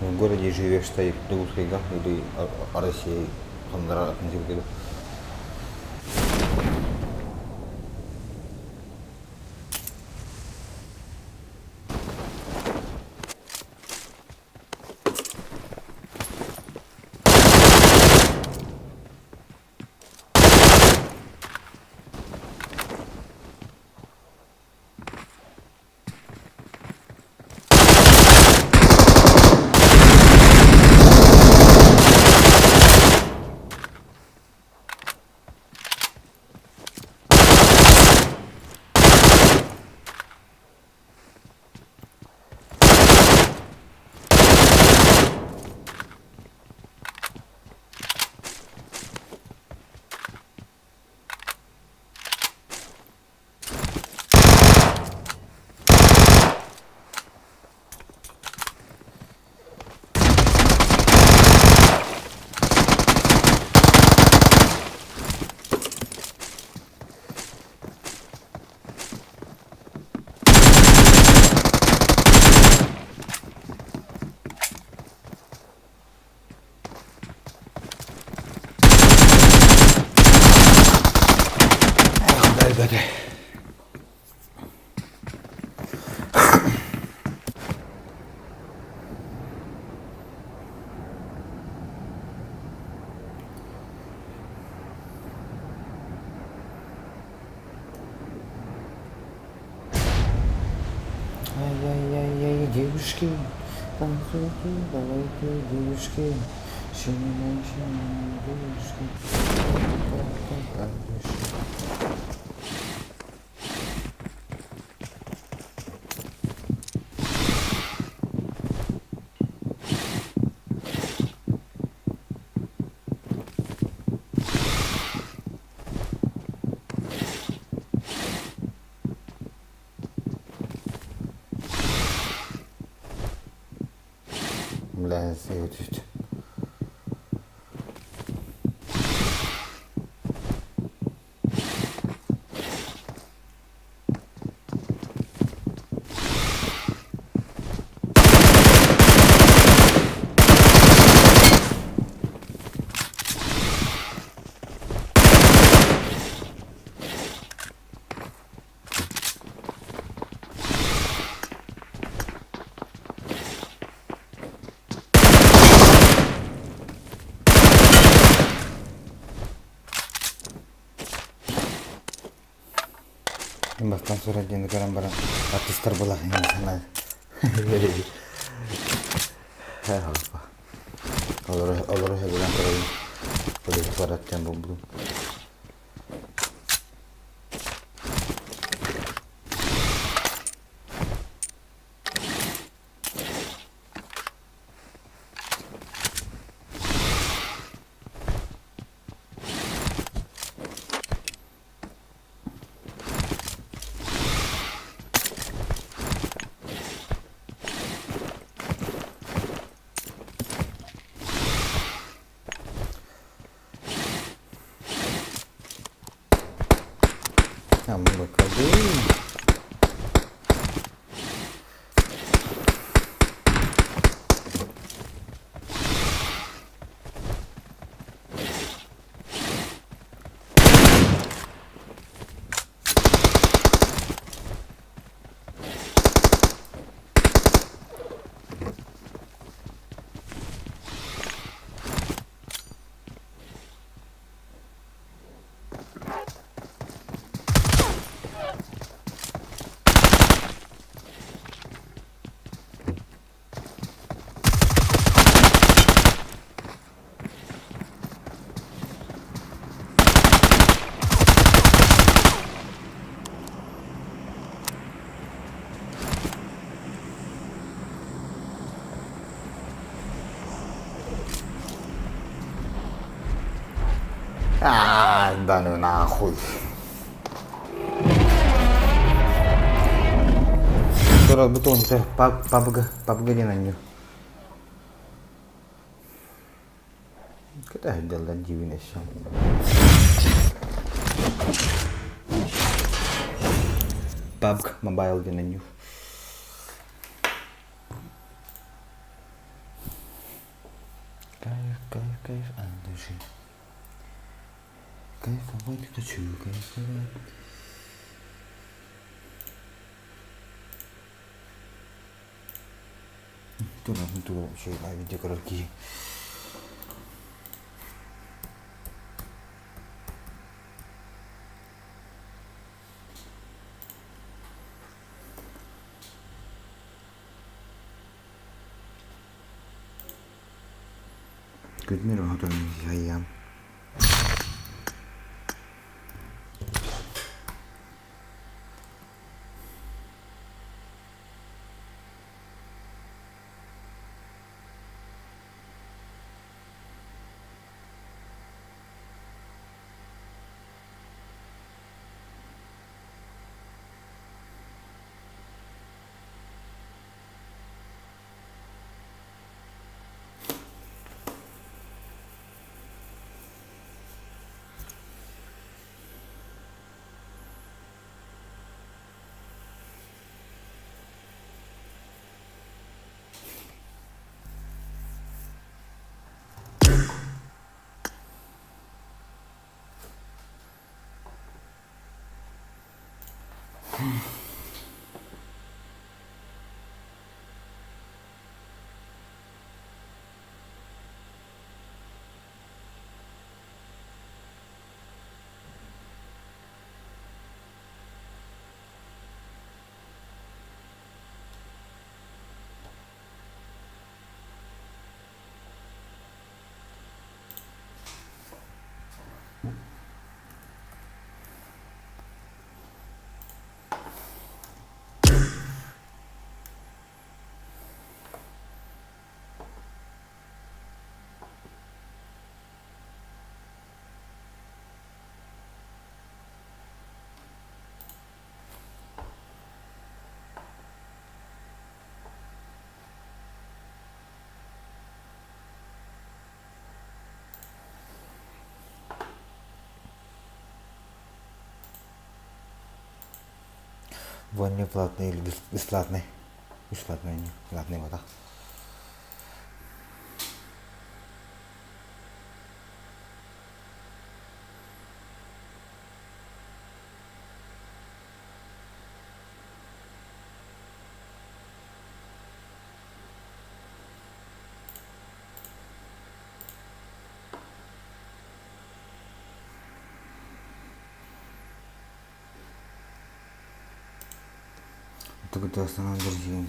В городе живешь стоит Дубускайга или России Элбэтэ. Ай-яй-яй-яй, девушки, танцуйте, давайте, девушки, шимай, шимай, девушки, так, так, так, Бля, түст. Бастан сурат диэн көрөн баран артистар буолар санаа Олору олору сөбүлээн көрөбүн. Полиция куорат диэн булбутум. Амбакадын. А, да ну нахуй. Скоро бутон пабга, пабга диэн анньу. Кытаһы дьаллар дьиибин өссө. PUBG Mobile диэн анньу. Кайф, кайф, кайф от души. Кайфовать хочу, кайфовать. Тура, үчүгэй видео көрөр киһи. Күтмэр оһотон хайыам. Ваня платный или бесплатный? Бесплатный, не платный вода.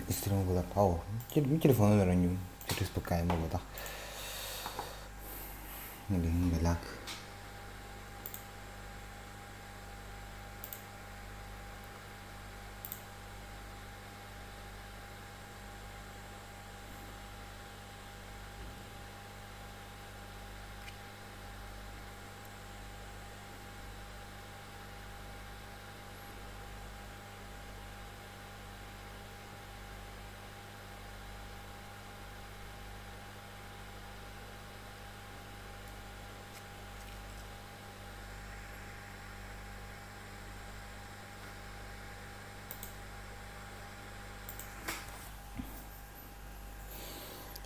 Истерим буолар. Ау, телефону өрөннүм. Республикаем буолбатах. Билигин белак.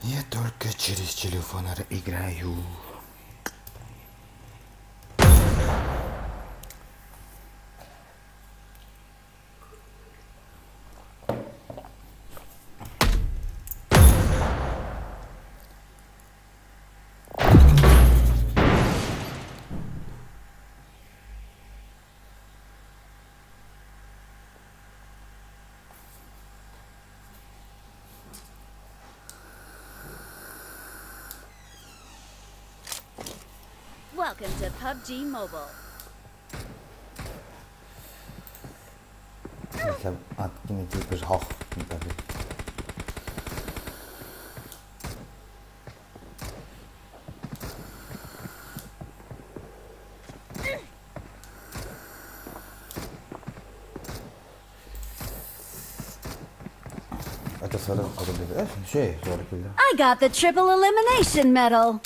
Я только через телефон играю.
Welcome to PUBG Mobile. I got the triple elimination medal.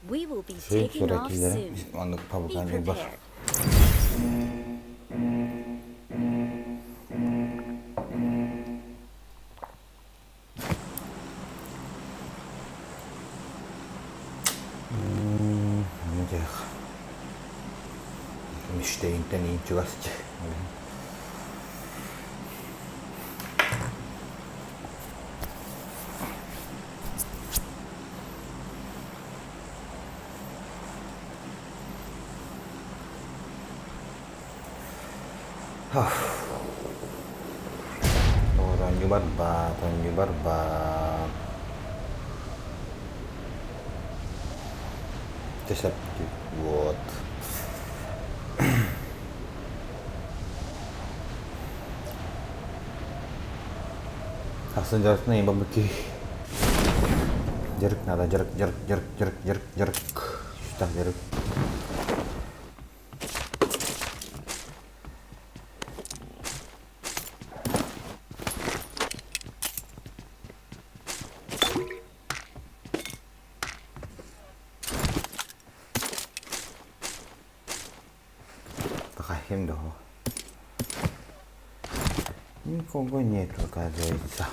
We will be taking off soon. Be prepared.
Оонньуу барбаат. Чэ вот. Ахсын дьарыктана ийэм киһи. Дьарык надо, дьарык, дьарык, дьарык, дьарык, дьарык, дьарык. Сүүстээх дьарык. Пахахим доо. Никого нет, оказывается.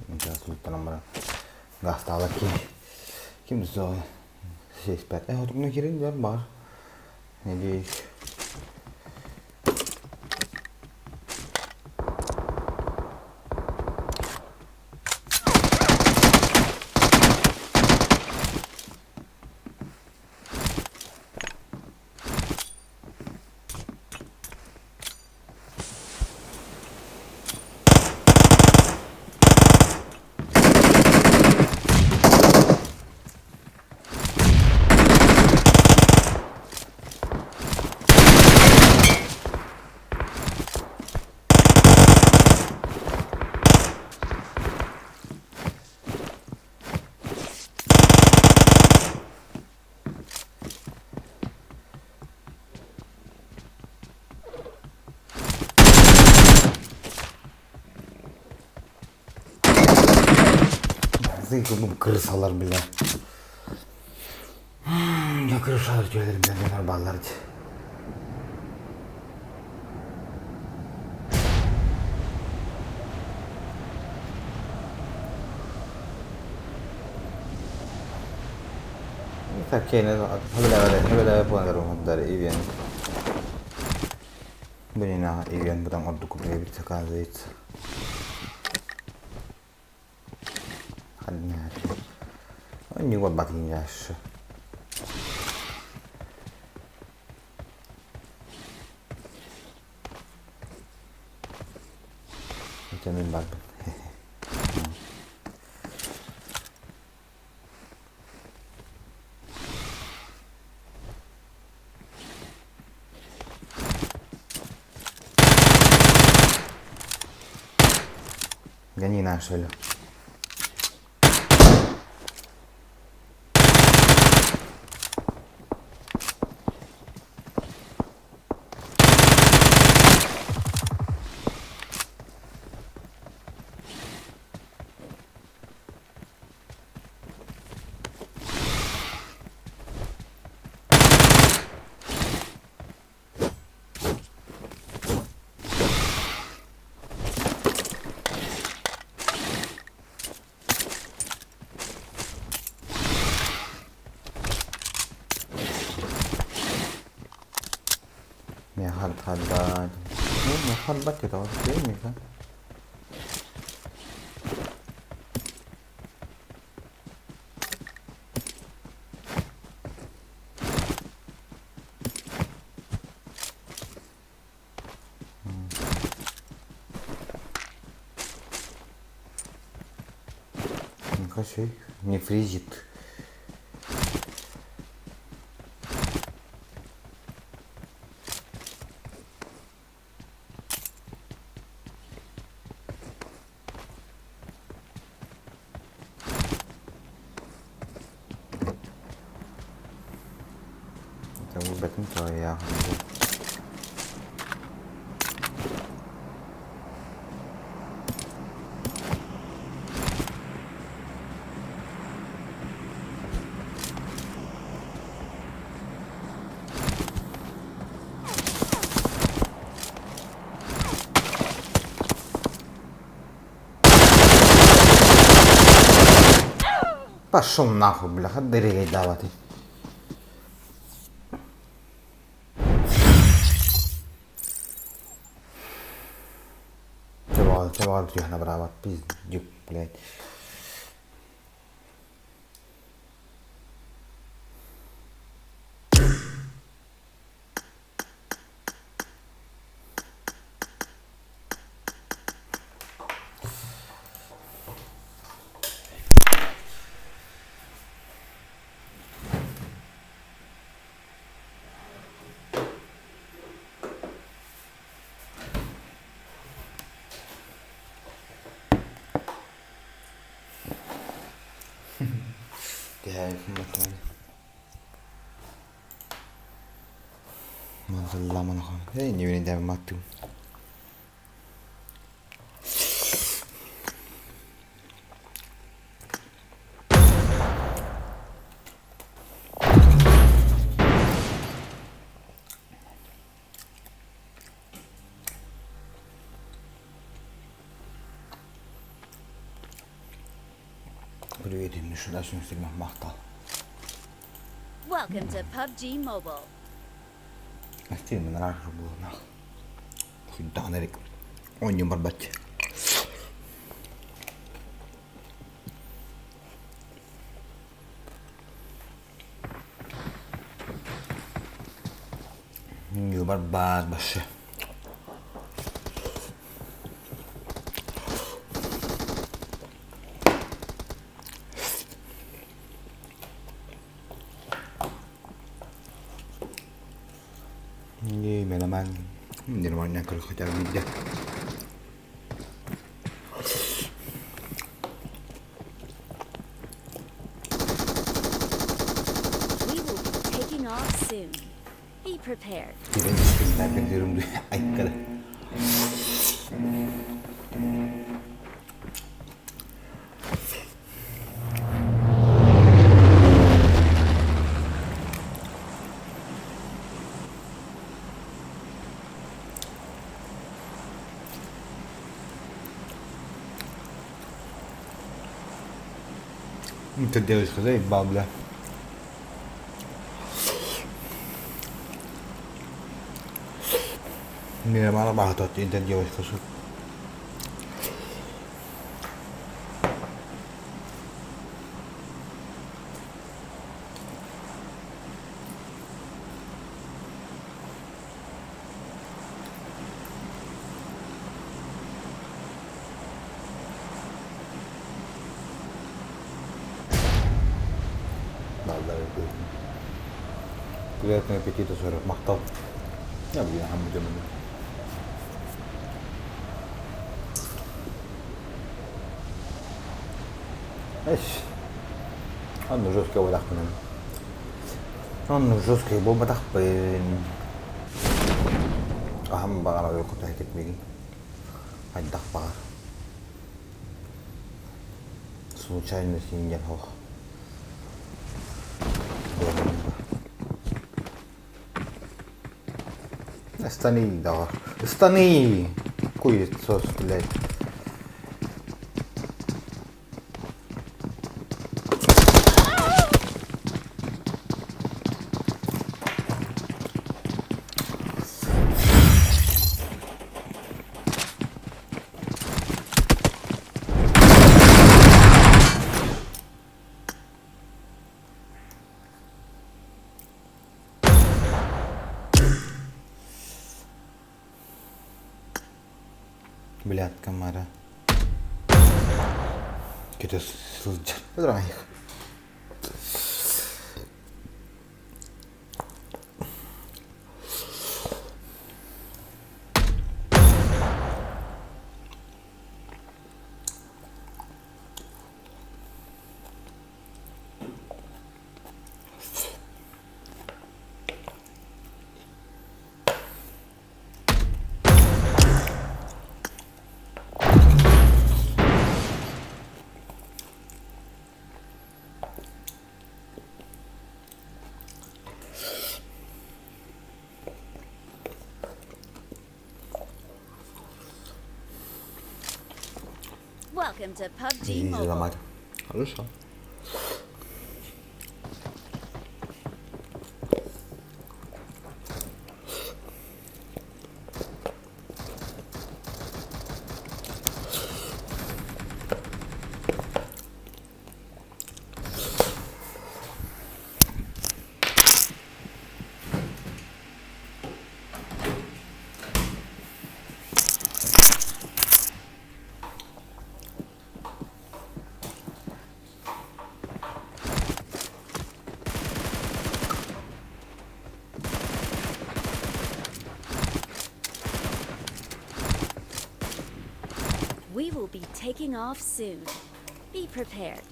Сейчас баран гаастаабат киһи. Ким суоҕуй? Сиэспэт. Э, отугуна киирэн дьон баар. Надеюсь. Крысалар бля. Я крысалар түйэлэрин бля баллар дии. Гони нашу, Лё. Миэхэ харбаат. Миэхэ харбат кэтэҕин миэхэ. Нехай не фризит. Бэтин тоойоохун Пошел нахуй, бляха, дырыгайдаабатый. Чабаҕар түһэн абыраабат пиздюк, блядь. Махтал.
Welcome to PUBG Mobile.
Стильно нравится было нах. Хуйданерик. Ой, не барбать. Не барбат вообще. Нормально, хотя бы видя.
We will be taking off soon. Be prepared.
Ты девочка заебал, бля. Мне мало багато, ты девочка, сука. Приятного аппетита, сорок махтал. Я буду хамдым. Эш. Онно жесткий буолахпын. Онно жесткий буолбатахпын. Аһам баҕар ойуку тэһитик мигин. Хайдах баҕар. Случайно синньэн хох. Станы, да. Станы! Хуесос, блядь. Блядка мара. Көтө сылдьар. Быдырайых.
Welcome to PUBG Mobile.
Хорошо.
We will be taking off soon. Be prepared.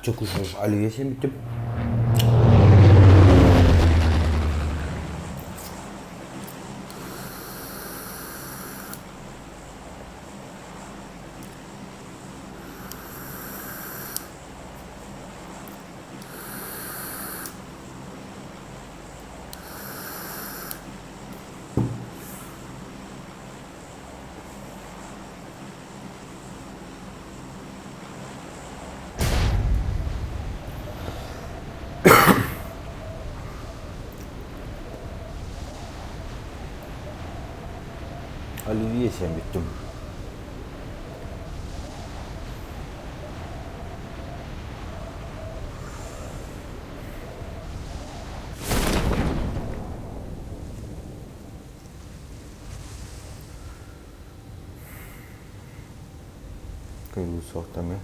Чокушуш оливье сиэбиттим. Оливье сиэбиттим. Кыылы суохтамы.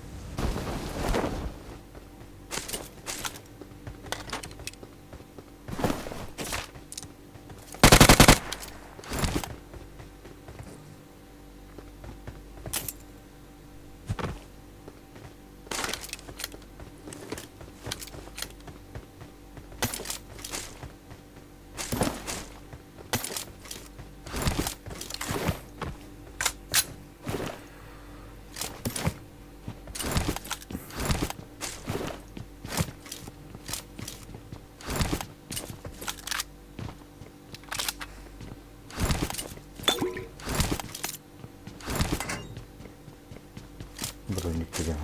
Броник деген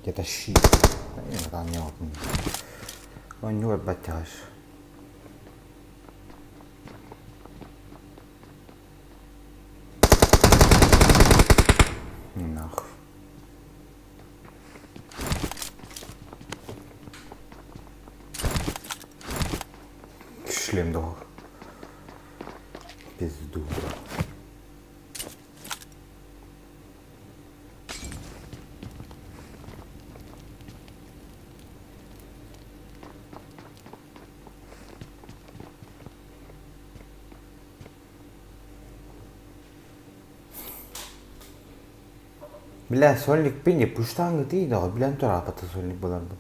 Где-то щит. Оонньуу барбат Нах. Шлем дох. Пизду. Бля, сольник пин пуштаҥҥытый да, билэн тураапата сольник буоларбын.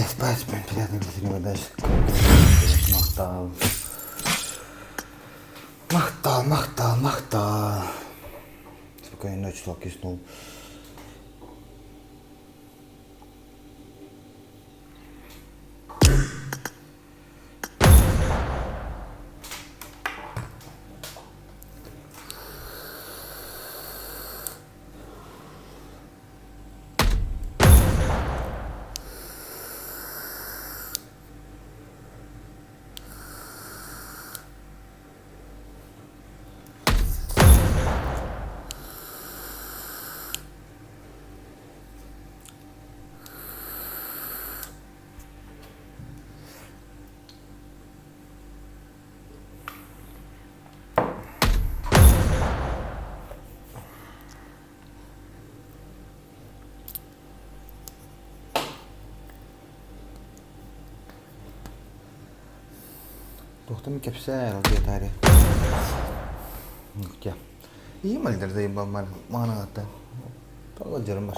Спать, приятно дальше. Махтал. Махтал, махтал, махтал. Спокойной ночи, сладких снов. Туохтан кэпсээ диэтари. Ийэм альдердайым маҕанаҕыттан тоҕо дьарым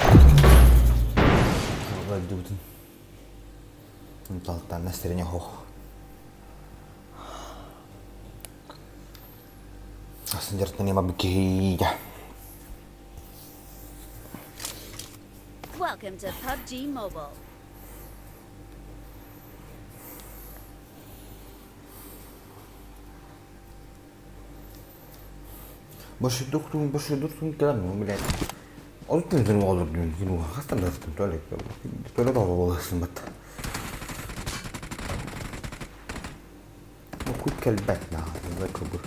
дьубутун талтан настроение хох асан дьарыктан ема киһиигэ.
Welcome to PUBG Mobile.
Бошуйдуктун кэлэн блядь. Ол күн олор күн хастан да туалет туалет олооласын бат. Кут кэлбэт наа кыбыр.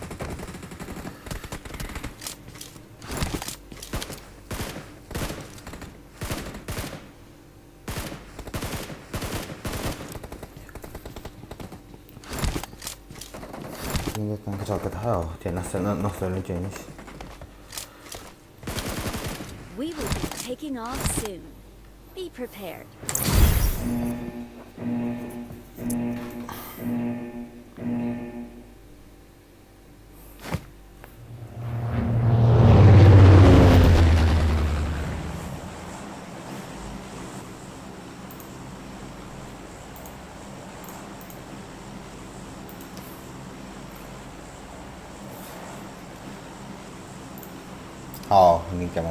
We will be taking off soon. Be prepared.
Oh, minchia ma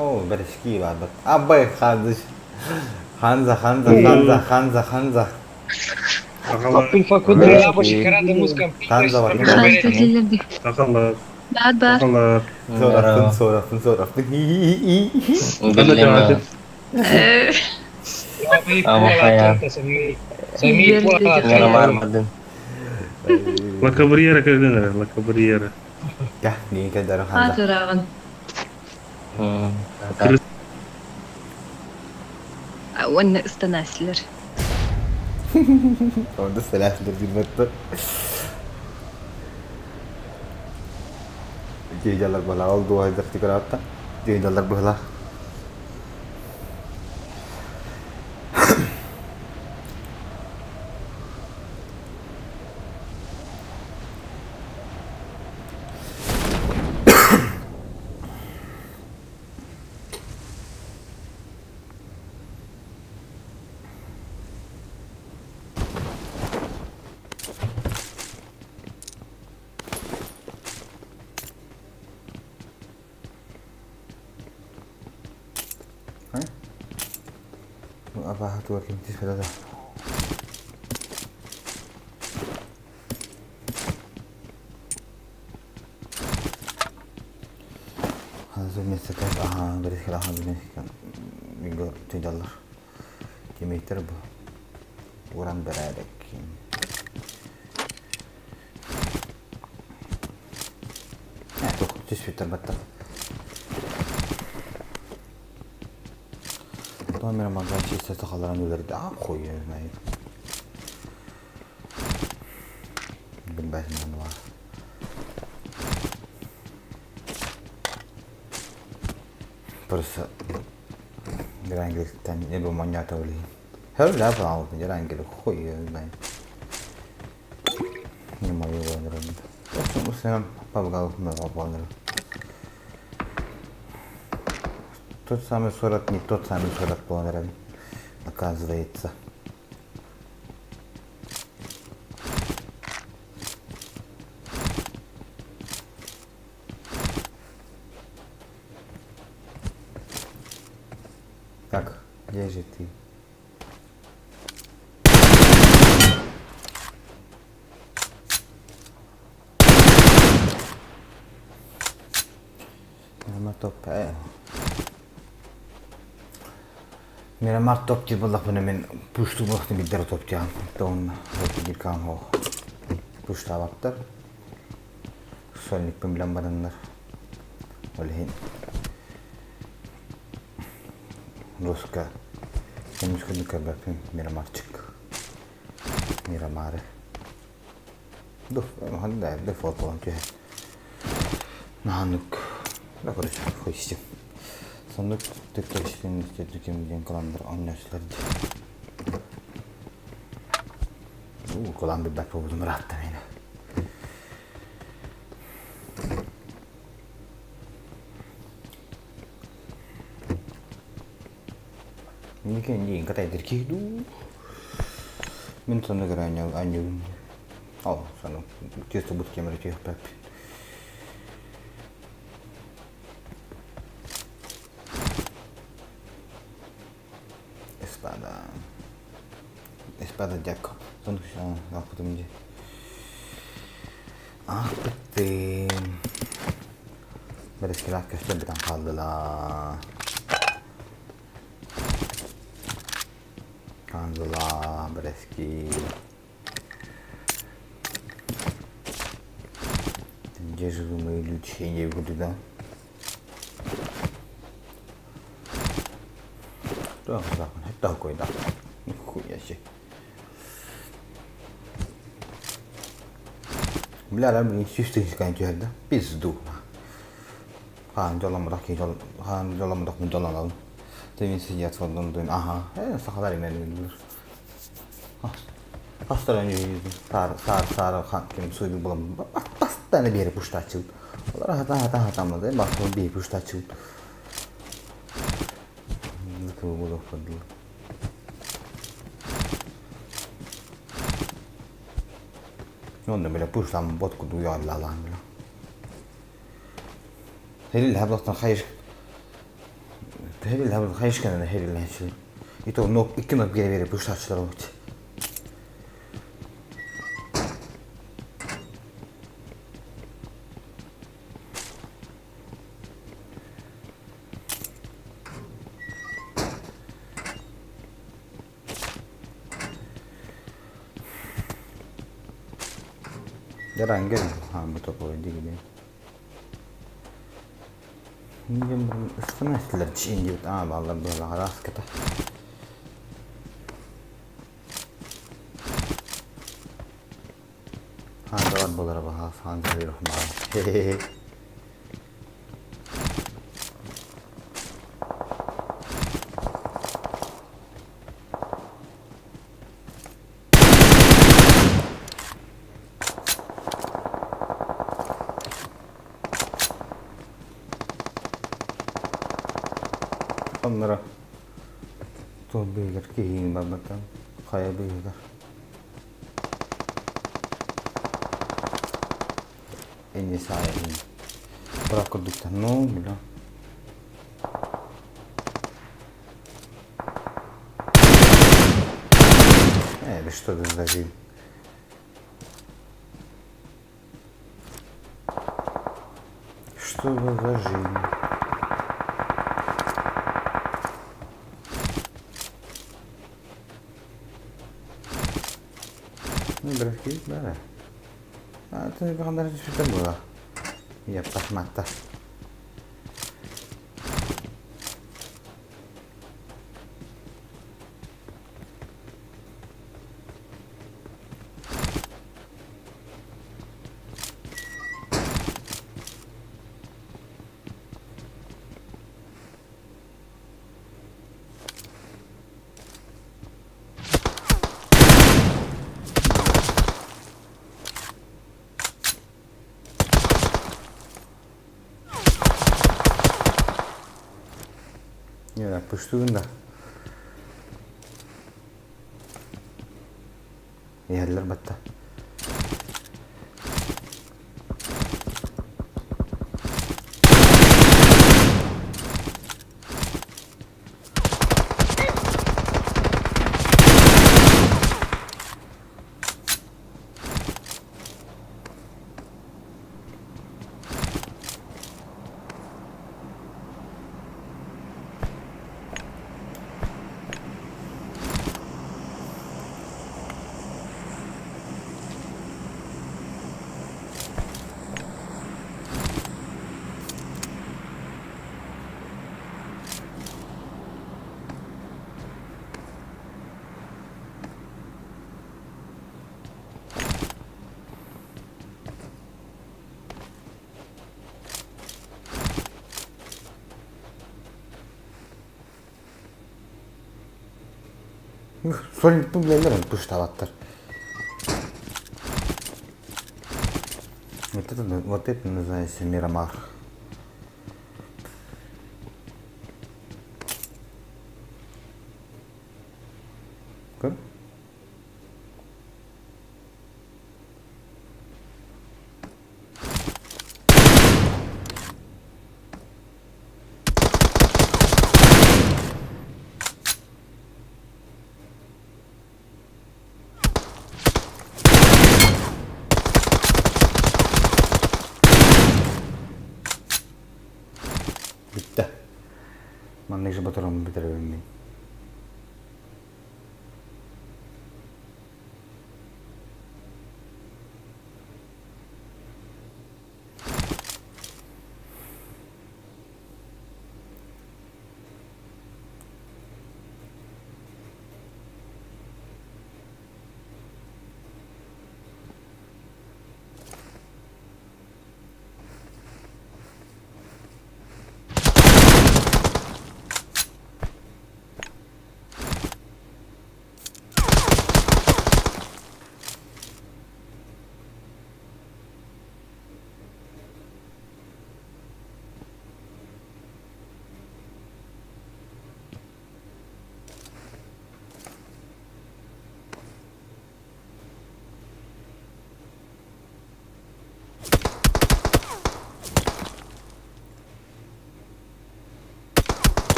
Oh, bereshki barbat. Abbay ханза. Ханза, ханза, ханза, ханза, ханза. Ханза бар.
Ханза.
Soraftın, soraftın, soraftın.
La Cabriera кэлдин La Cabriera.
Я, не кэлдэрин ханза.
Хатырагын. Уонна ыстанаслар.
Orada selamdır bilmekte. Дьиэдьалар бала ол дуоһайдар тикараатта. Дьиэдьалар быһла. Apa tuh kim tis kada. Тимиттэр бу уран бэрээдэк. Түспүттэр баттар. Номер мага чисто сахаларын үлэрди. А хуй знает. Билбэтин бар. Просто Грангелтэн не был манята олин. Хör лапа Грангел хуй знает. Не мою Тот самый сурат, не тот самый сурат буолан оказывается. Так, где же ты? Мирамар топ диир буоллахпына мин пуштуу буолахтын билдэр топтуйаҕын уонна биир каам суох пуштаабаттар сольникпын билэн бараннар ол иһин руска көмүс курдук көрбөппүн Мирамарчик Мирамары дефолт түһэр наһаннык да короче хуй Соннук төттөрүсүн ким диэн кыландар оонньоочулар дии. Уу, кылаан билбэт буолбутум ыраатта миэнэ. Миикин диин катайдыр киһи дуу. Мин сонно көрө анньугун. Ол сону тесто бут кемер түһүөхпэппин. Espada. Espada Jacob. Аахпытым дии. Аахпытым. Бэрэскилээх көстөн бүтэн хааллылар. Хааллылар бэрэски. Где живы мои люди? Я буду, да? Нихуя себе. Бля, билигин сүүс тыһыынча түһэр да пизду. Хаан дьолломмотох киһи дьол хаан дьолломмотохпун дьоллонобун. Ты сидят в одном доме. Ага, сахалар именно Хастар саар саар саар ким суйбут буолан постоянно биэри пуштааччыбыт. Олар хата хата хатаммыт баспын биир пуштааччыбыт. Онно бile пуштам бот курдук уйаллаалаан бile. Херил хайш Херил хайш кэнэн херил И то ног икки ног биэре биэре пуштааччылар обут. Дьэ хааммыта дигини. Ыстана диэбит аа бааллар быһалаах араската. Хаандалар буолара баһаас хаандалар хе Оннора туох быыһыгар киһиин барбатан хайа быыһыгар инни саайын бырах курдуктан ну бля э что это за жизнь Что это за жизнь? Киһи бара. Ханнары түспүттэр буолар. Яппах матта. Пуштугун да. Иһэллэр батта. Соникпын билэллэр пуштаабаттар. Вот это называется Мирамар. Көр? Бүттэ. Маннык же батараммын бүтэрэбин мин.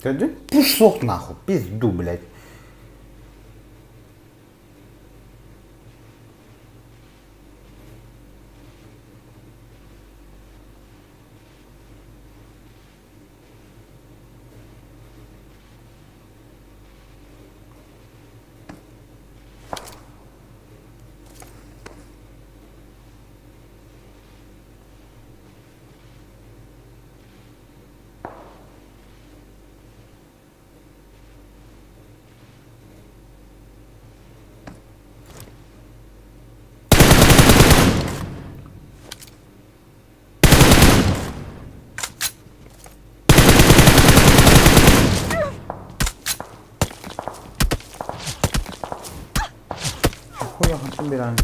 Көрдүн? Пуш суох нахуй, пизду, блядь. Хуя хантан беран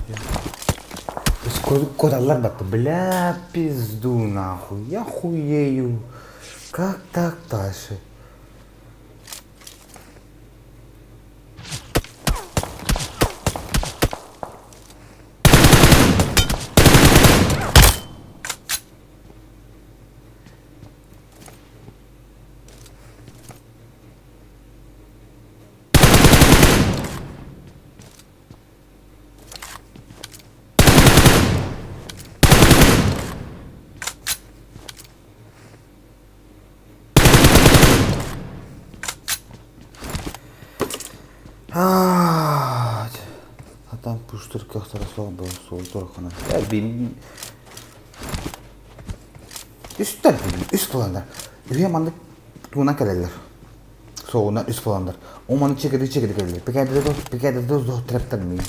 Кодаллар батты. Бля, пизду нахуй. Я хуею. Как так дальше? Туштар кыахтара суох буолан суол тураххына. Э, бин үстэр үс буоланнар. Үһүө маннык туунан кэлэллэр. Суолунан үс буоланнар. О маннык чекеди чекеди кэлэллэр. Пикэдэ пикэдэ дос трэптэр мин.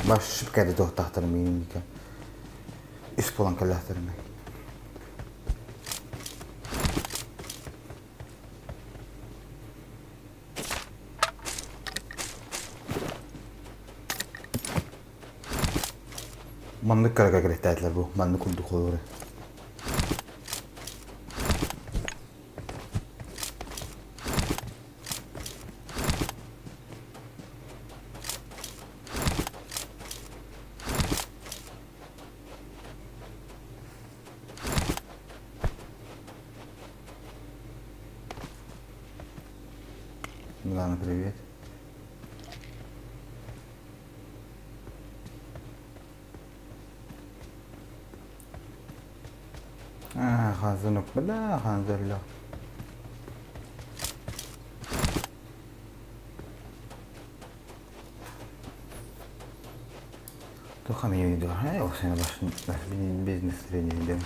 Баш пикэдэ туохтаахтар мин Үс буолан кэллэхтэр мин. Маннык кыра кэлэттээтилэр бу, маннык курдук холобура. Милана, привет. Аа, ханзынок бля, ханзалла. Туха меня не дорогая, ваш бизнес тренинг.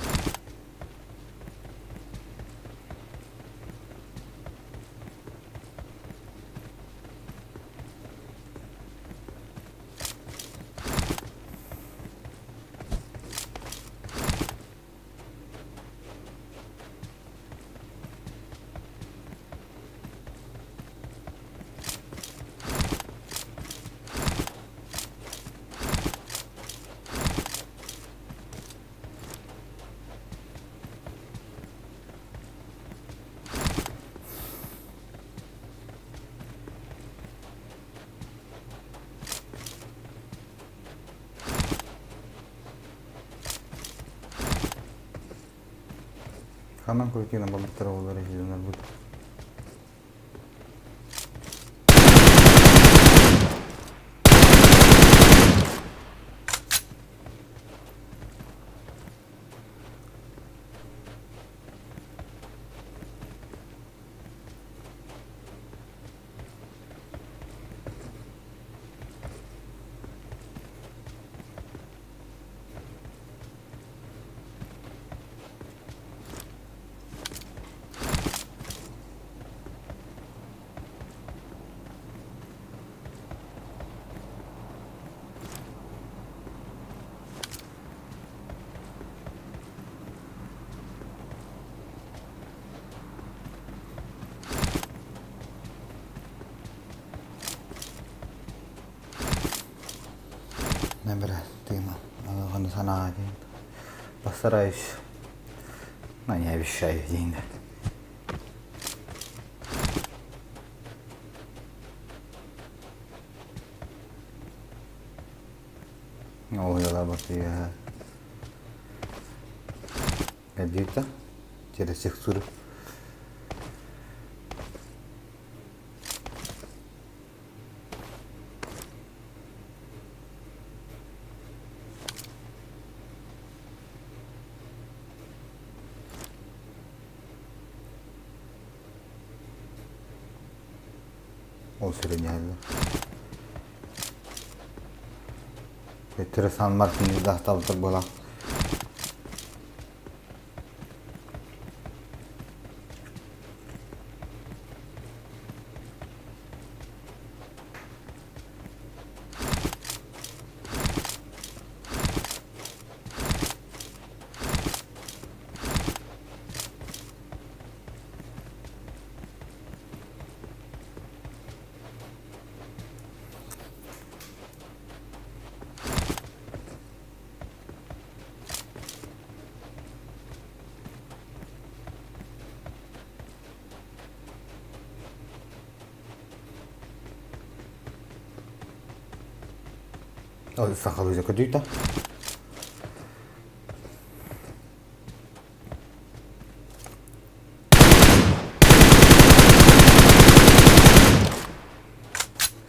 Ханан крутина балыктара олар иһилинэр бут. Набра тыына аныгыны санаа диэн постараюсь, но не обещаю диэн. Ол Где-то через текстуру. Ол сүрүннэһэллэр. Өттөрө Сан Мартин дастабытыр буолан. Сахалыы көтүйдэ.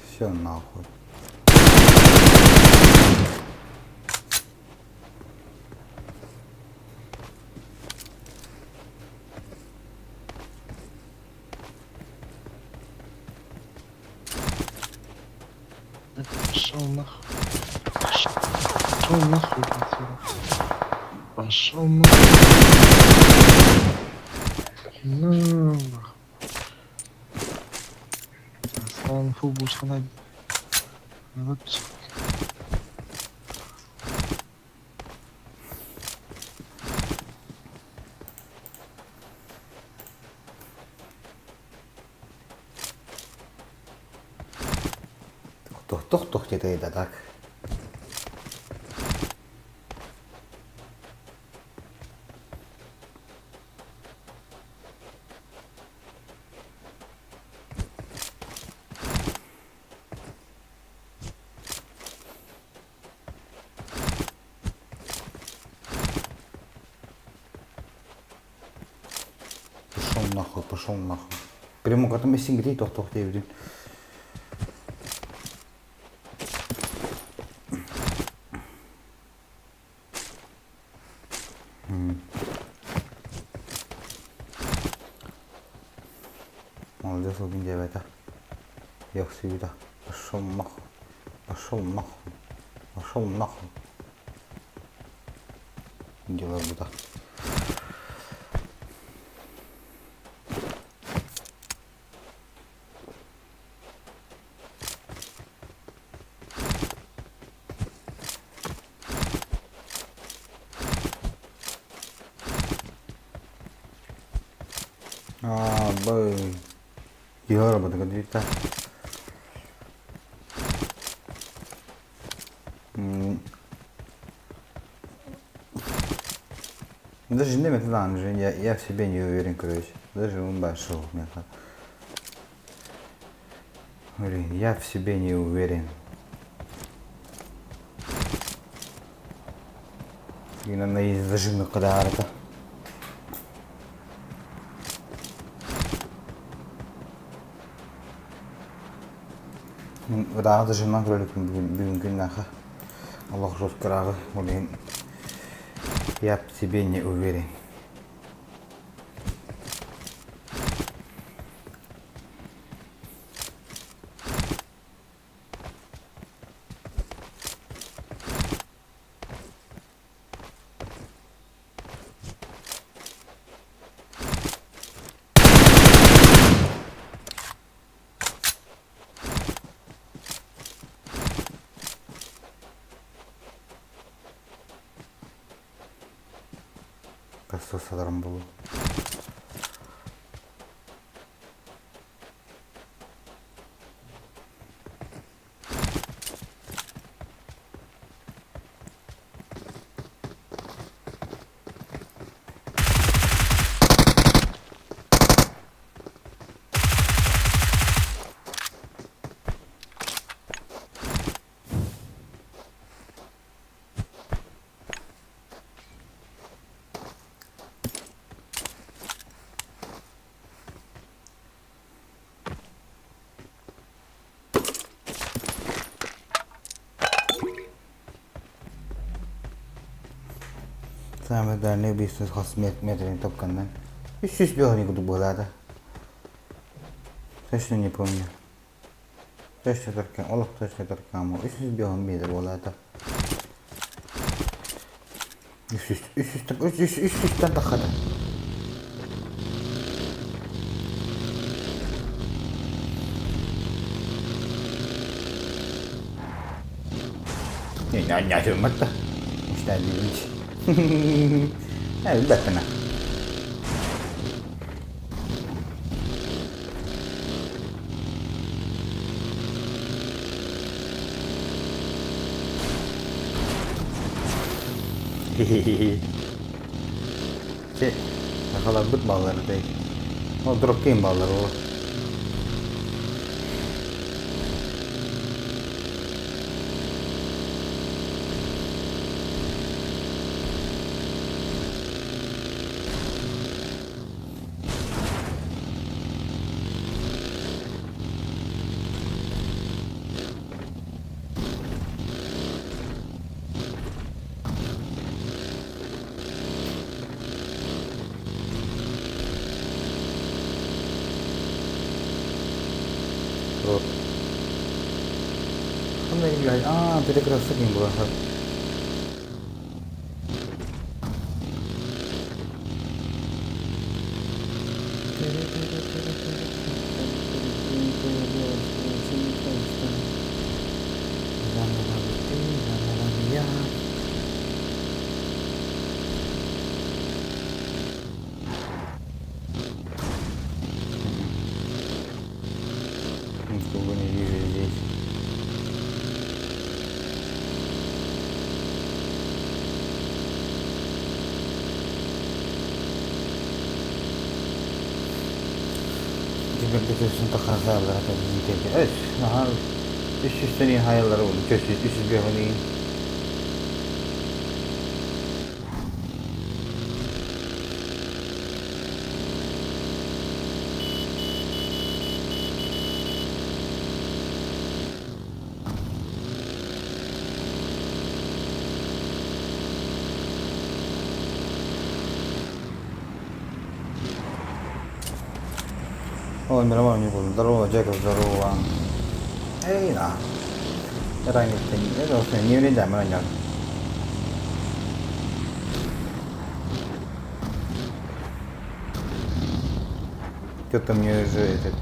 Все нахуй.
Пошел нахуй. Пошел нахуй отсюда. Пошел нахуй. На нахуй. Аслан фу бушкана. Вот.
Тох-тох диэтэ да так. Пошел нахуй, пошел нахуй. Прямо катым эсиҥ тох-тох диэбитин. Молодец, Лугин диэбэтэ. Яхсыыта. Пошел нахуй. Пошел нахуй. Пошел нахуй. Дела бута. Аа, бай. Киһи работа Даже не метадан, я в себе не уверен, короче. Даже он большой меха. Блин, я в себе не уверен. И зажимы кадарта. Ыдааҕы дожимнан көрөлүкпүн бүгүн күннээхэ олох жесткарааҕы ол иһин я в себе не уверен. Кассасаларым буолуо. Саамай дальний бизнес хас метрин топканнан. Үс биони курдук быһалаата. Точно не помню. Точно таркан, олох точно таркаама. 305 метр буолаата. Үс үс үс үс үс үстэн таххата. Ньа-ньа да. Билбэппин Чэ, сахаларбыт бааллар этэй. Ол дропкейм бааллар ол. А, перекресток им было. Никого не вижу здесь. Кибердетесин тахарсааллара тиийтэйдэ. Өс, наһаа үс сүүстэн хайаллара уон 300 305 Ой, мировой не буду. Здорово, Джеков, здорово. Эй, на. Это не время, мы Что-то мне уже этот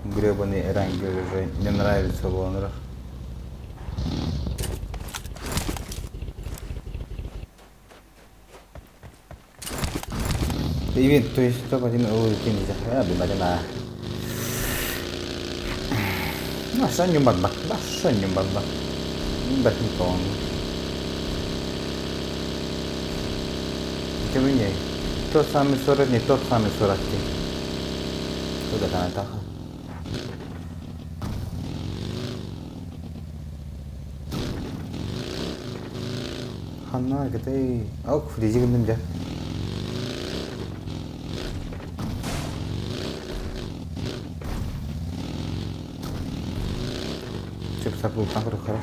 гребаный эрангер уже не нравится в лонерах. Ивент, то есть топ-1 нельзя. А, блин, на. Барбак, санньум барбак. Бэтминтон. Кемине. Тот самый сурат, не тот самый сурат. Куда там это? Ханна, кытай. Ок, фризик дьэ. Чып сапыл таңыр қара.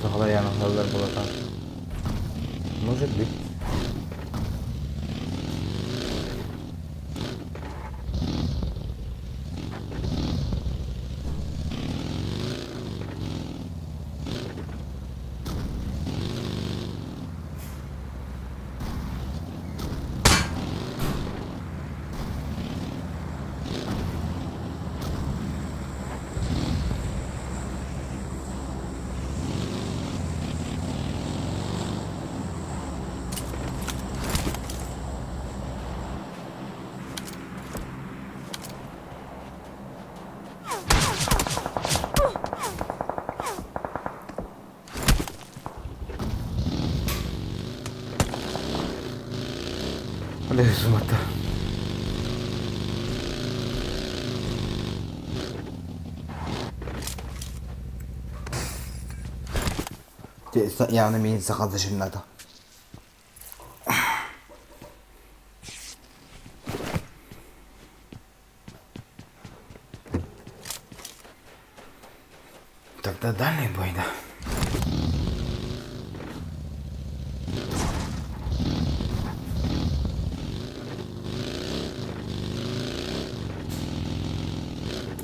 Сахала яны халлар болатан. Может быть. Бля, сумата. Явно мин сахалдышым надо. Тогда дальний бой, да.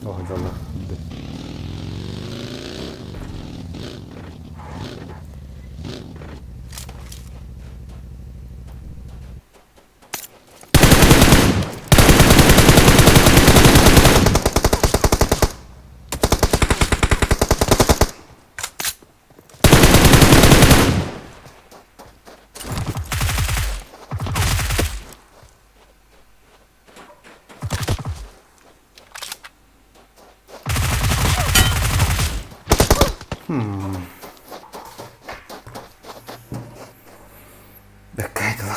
Ох, дала. Бэккайтылар.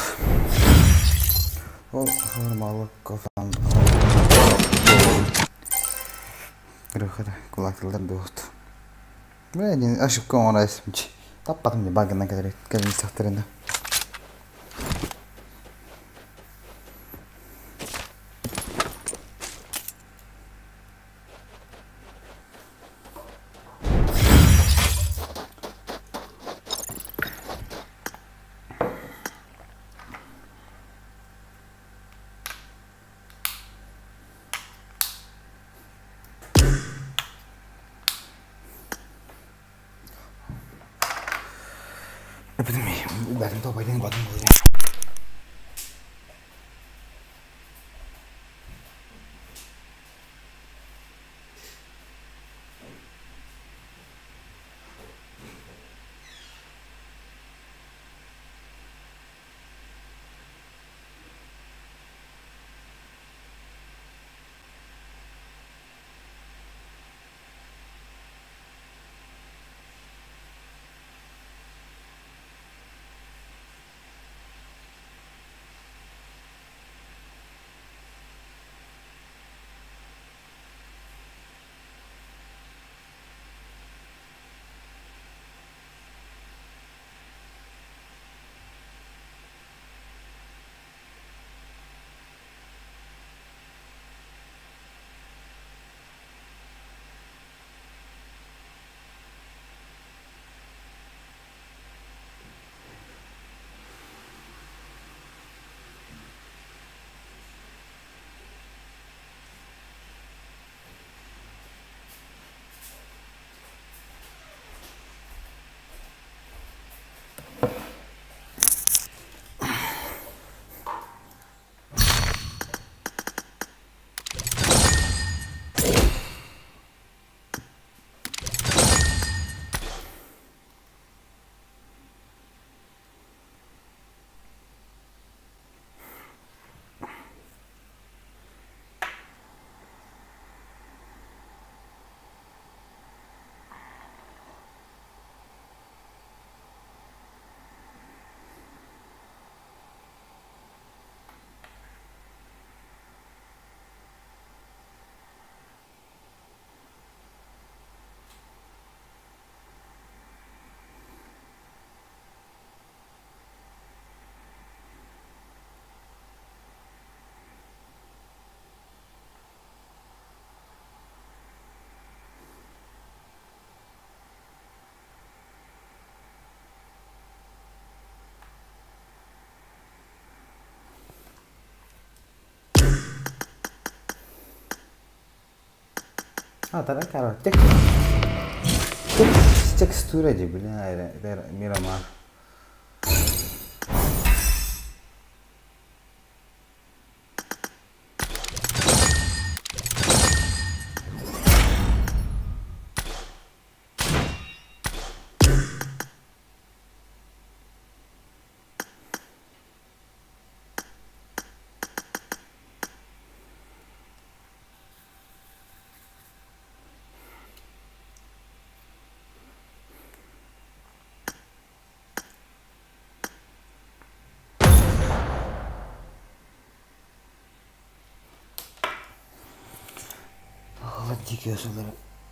Ол формалы кофам. Рөхөр кулактылар дуут. Мен ошибка оңорайсым. Таппатым не багына келер келин сахтарында. Бәрін топайдың батын болуя. Ah, tá na cara. Textura de bля, Miramar.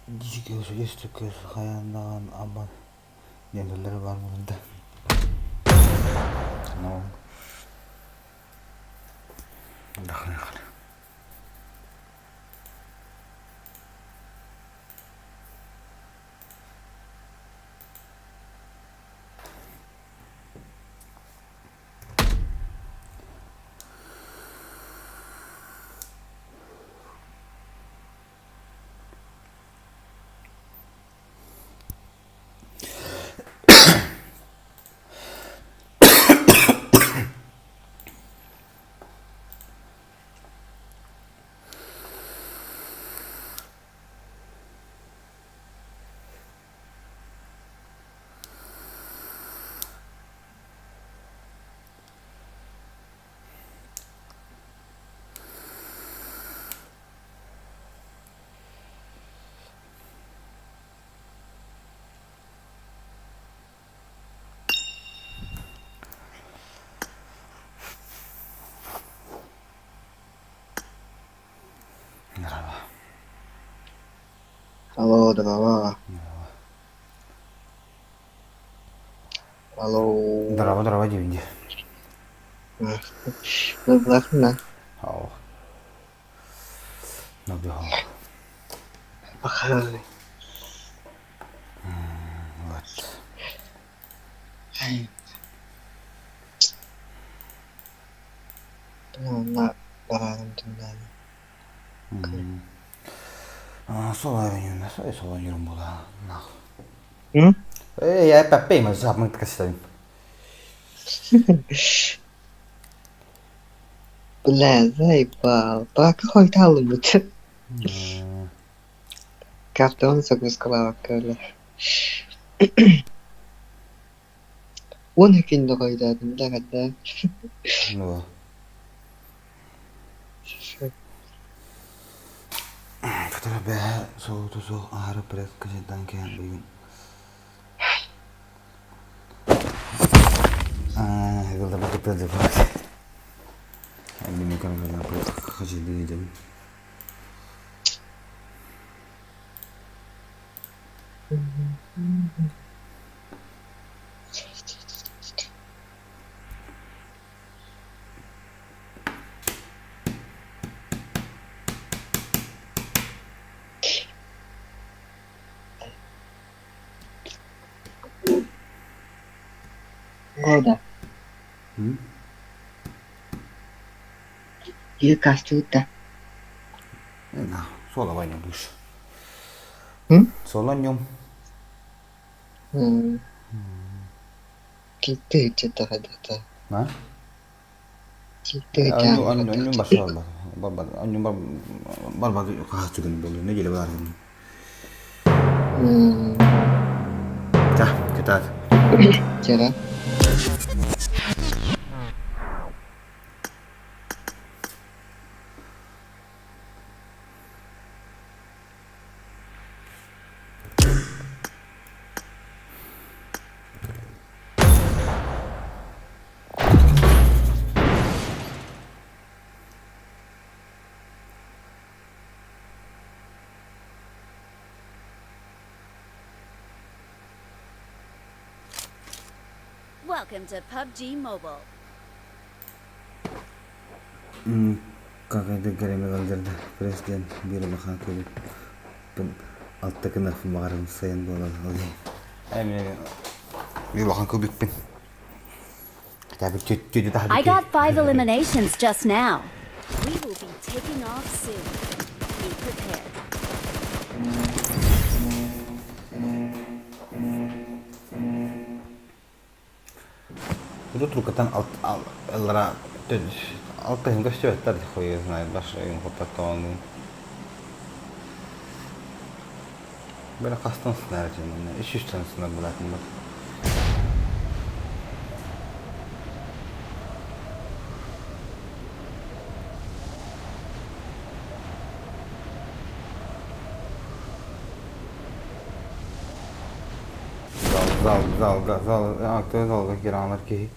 Дикий хайаан даҕаны ама диэн баар буолан No.
Алло, здорово. Алло.
Здорово, здорово, диибин дии.
Набылахна.
Ау. Набыһа.
Бахай.
Вот.
На бараным туннаны.
Сол ойнуум була.
М?
Э, я папе, ма сап мын кастайм.
Бля, заебал. Пока хоть алымыт. Картон загрузкалаабакка Уон күн доҕойдоотум да хата.
Ну. Которая бэһэ соҕуту суох аһары пресс кычайдан кэһэн билигин
Года. Кастута.
Суола ньум быш. Суола ньум. Онньум барсаллар. Онньум барбат хаһааччыгын буолуо нэдиэлэ бааргын. Ча, кытаат.
Чара.
Welcome to PUBG Mobile.
Какайда кэлэми ыалдьарда пресс диэн биир улахан көлүкпүн алта гыныахпын баҕарабын сайын буолан ол иһин биир улахан кубикпин
I got five eliminations just now. We will be taking off soon. Be prepared.
Тут трукатан аллара алтыһын көстүбэттэр хуй знает баш потом Böyle хастан сынар дьин үс үстэн сынар булатын бар. Зал, зал, зал, зал, актовый залга киранар киһи.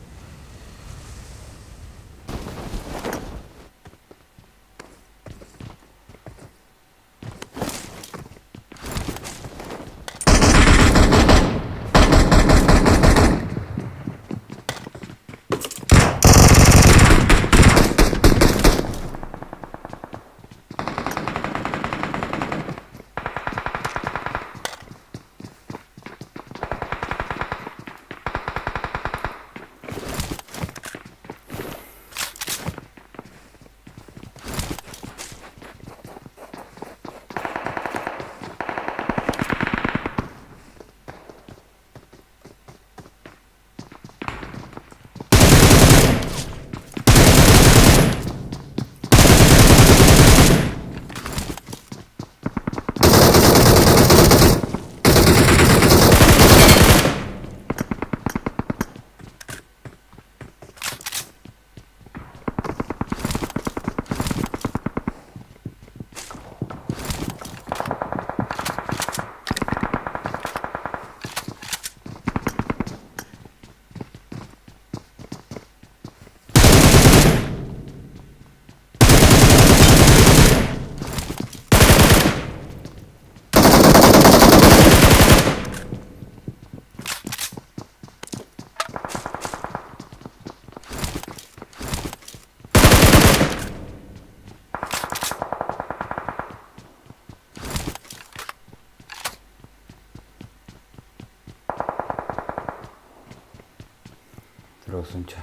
들어오순차.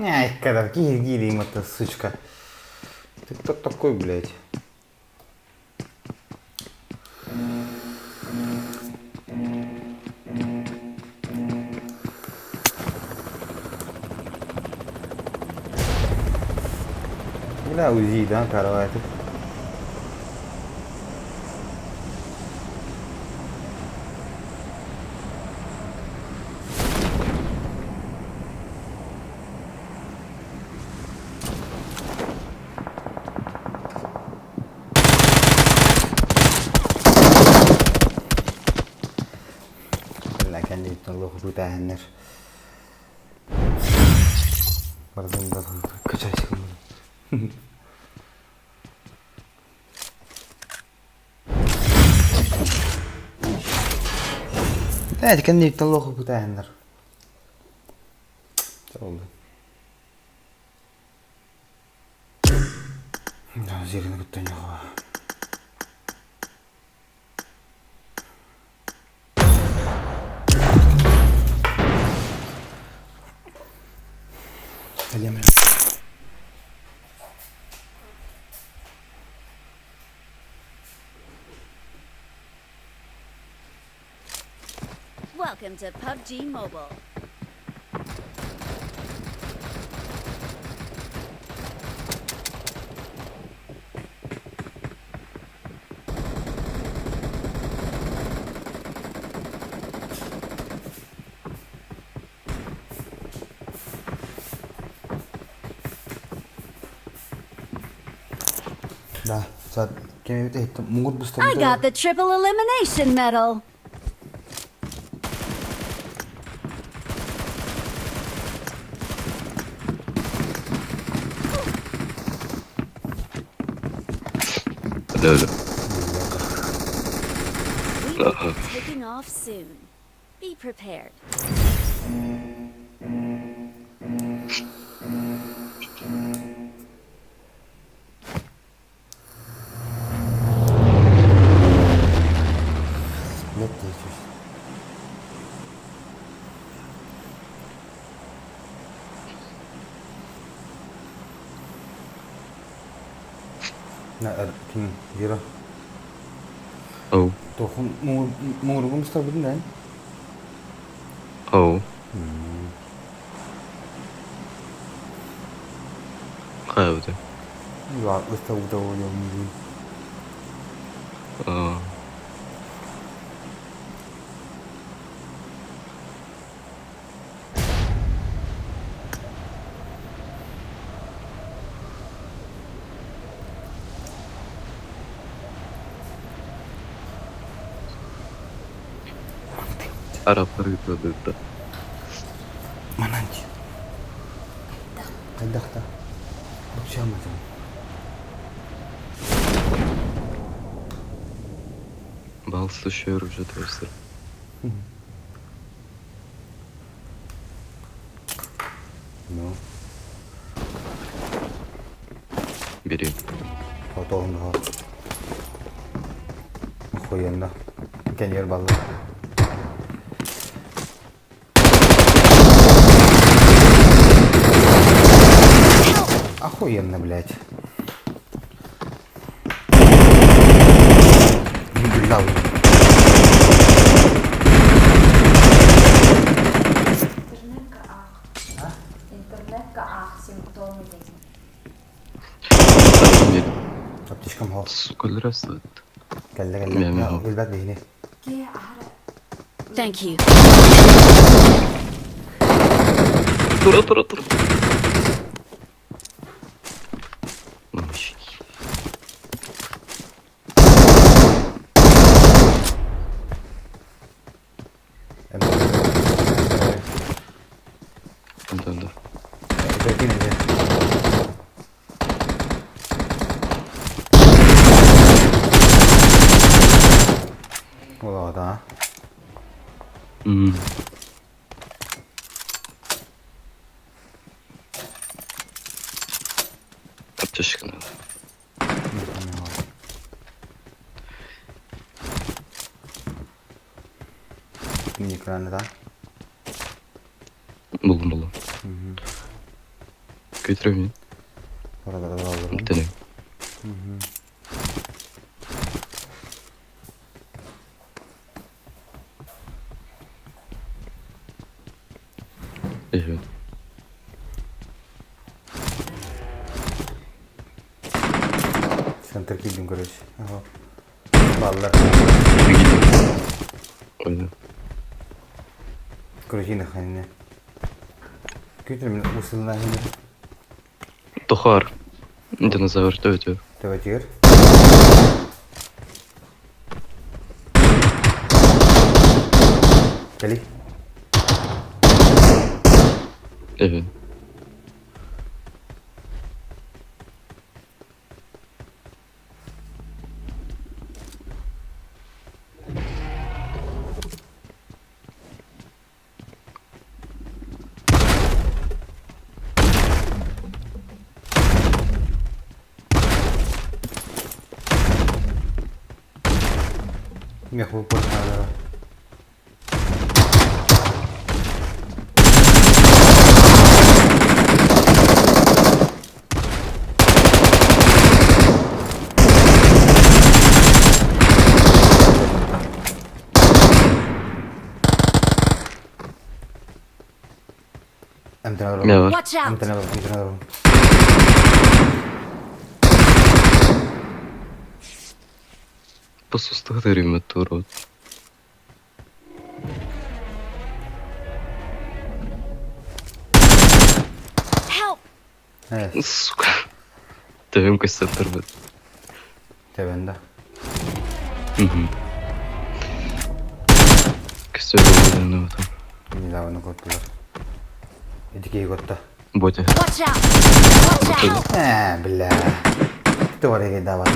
Ай, когда киһи это, сучка. Ты кто такой, блядь? Бля, УЗИ, да, каравай. Кэнниттэн олох бутааһыннар барытын да качайсыгын. Кэнниттэн олох бутааһыннар. Oldu. Зерин кытта ньоҕо.
Welcome to PUBG Mobile.
Да,
I got the triple elimination medal.
Öyle.
We will be taking off soon. Be prepared.
Ким Вера?
Оу.
Тохун муңургум стабын да?
Оу. Хайбыты.
Я ыстабыта ойлойм.
Аа. Арабтар гытта.
Мананчи. Кайдахта. Букчамазан.
Бал слушаю уже твой.
Ну,
Бери.
Потом Охуенно. Кенер баллы. Охуенно, блядь. Не бежал.
Интернетка ах. Интернетка ах, симптомы есть.
Аптечкам хо.
Сука, здравствуй.
Кэллэ кэллэ. Билбэт биһини.
Ке ахара.
Thank you.
Тура, тура, тура. Да, да.
О, да.
Аптечка надо.
Мини экраны, да?
Булдum, булдum. Көтүрөмүн.
Барабарабарабарабын.
Төнү. Эһэ.
Центр киирдим короче. Ага. Баллар.
Ойна.
Короче, ханина. Күтүр мин усылына хинер.
Тохар. Динозавр төтө.
Төбөтүгэр. Кели.
Эһэ.
Меху портала. Эмтэнэ
Не бар.
Watch out!
Эмтэнэ эмтэнэ
Посустахтырым турут.
Help!
Э,
Сука. Төбөм көстөн турбут.
тебенде.
Мгм. Көстөр болду там.
Недавно коттулар. Эдикей котта.
Ботя.
Watch out! Watch out!
Э, бля. Туора давай.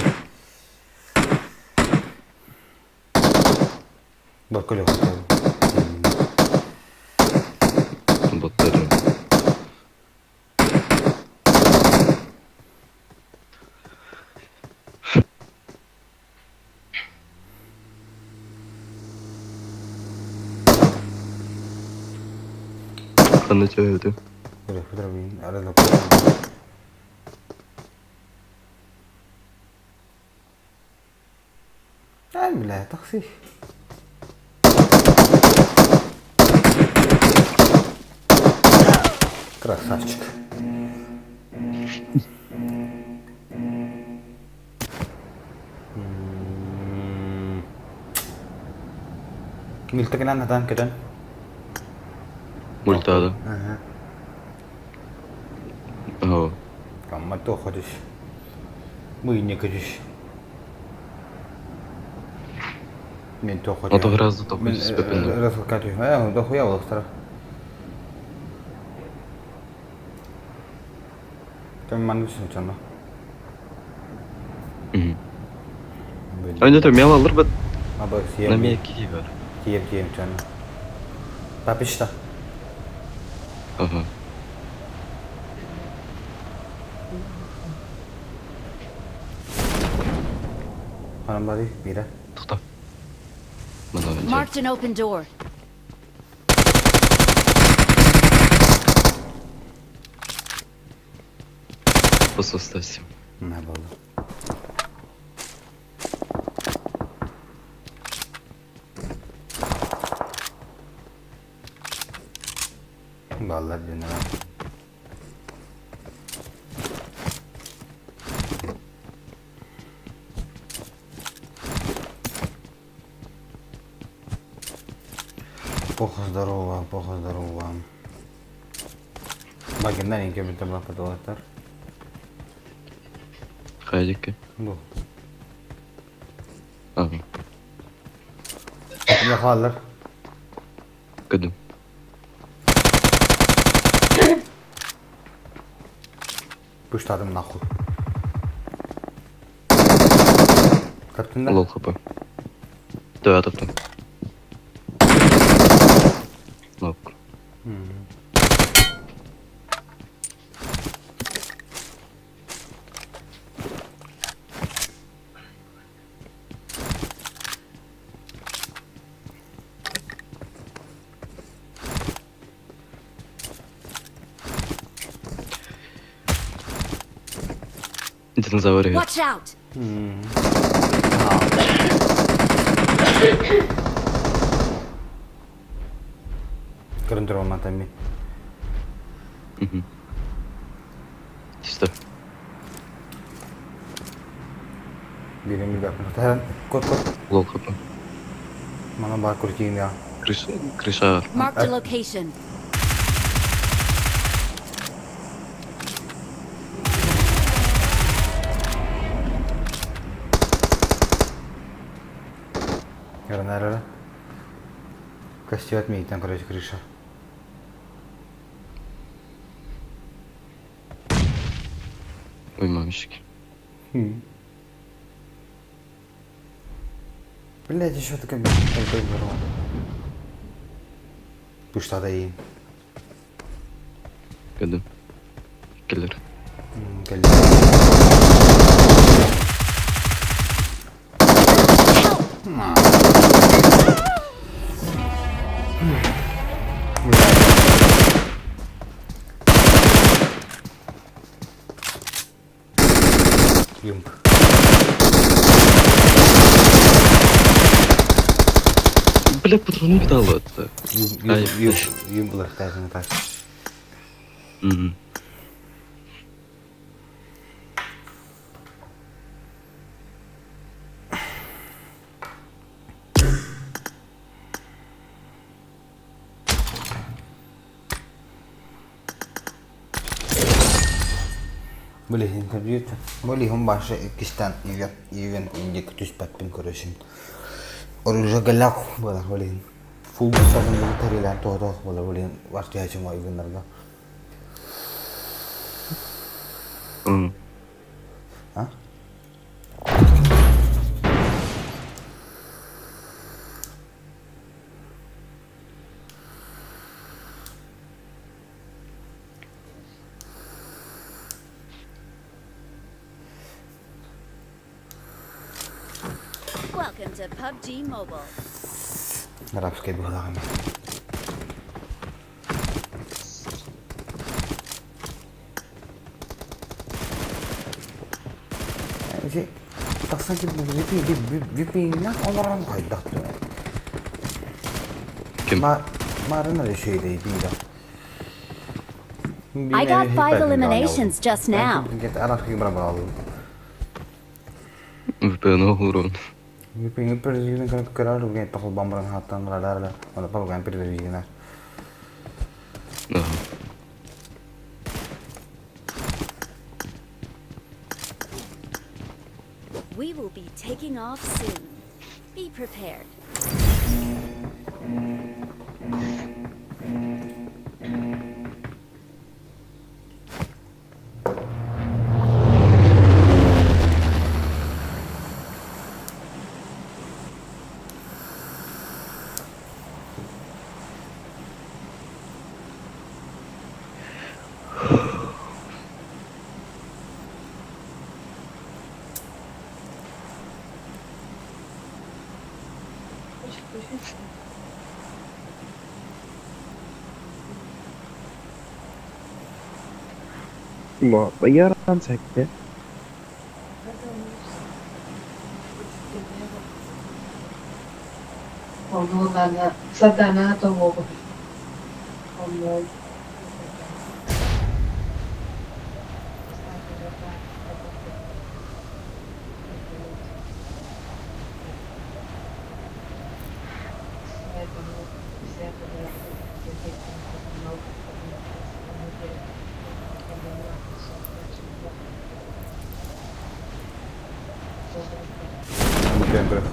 Бакылы
Боттары. Ханна төһөтү.
Бля, такси. Красавчик. Милтегенен хатан көтөн.
Мультада.
Ага.
Оо.
Камма тоха түс. Мыйня көтүс. Мен тоха
Ото гораздо тоха түспэппин.
Расылка түс. Э, дохуя олохтара. Кем манны чанна.
Ойното мел алыр бат.
Аба сием.
Наме кии бар.
Кием кием чанна. Тапишта.
Ага.
Hanımları bire.
Тохто. Мана
Marked an open door.
Посостасим.
Ne boldu. Ballar dinle. Плохо здорово, плохо здорово. Багиндан инке битэ бапаталаттар.
Хайдикке.
Бу.
Ага.
Не халлар.
Көдүм.
Пуштадым нахуй. Таптың да?
Лол хп. Төө таптым. Нок. Динозавр үһү.
Watch out!
Көрөн турабын мантан мин.
Чисто.
Биирин билбэппин. Таһан кот кот.
Лол хапа.
Манан баар крутиҥҥа.
Крыша, крыша.
Marked a location.
Эрэ Көстүбэт миигиттэн короче крыша.
Ой, мамочки.
Блядь, еще такая Пуштада иин.
Кэллим. Кэлэр.
Кэллим. Юмп.
Бля, патроны дала это.
Юм юм юм булахтаахын так. Били интервью Били хум баша иккистан игат иген инде түспәппин көрөшүн. Оружие галак буолар билин. Фул сагын бу тарилан тоотоох буолар билин вартыячым ойгуннарга. А?
Welcome to PUBG Mobile.
Арабскай быһылаҕын. Тахсан VPN-нах олорон хайдах
Ким?
Марын эрэ үчүгэй биирэ.
I got 5 eliminations just now.
VPN олорон.
VPN пережигин көрөр үгэн тохол бамбаран хаттан радар оны палган пережигинер.
We will be taking off soon. Be prepared.
طيارة سكتة.
Сатана того.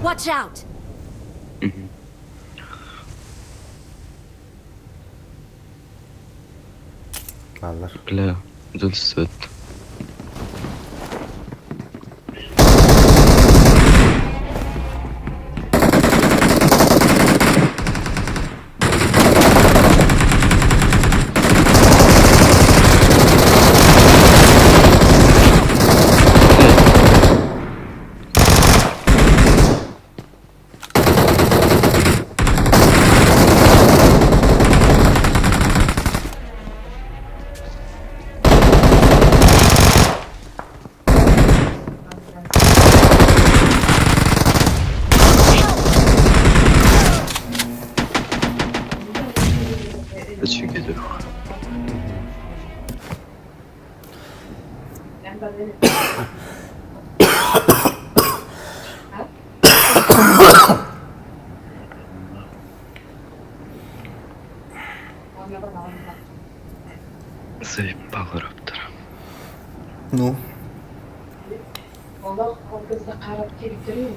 Watch out!
Баллар.
Бля, дөл свет.
Билигин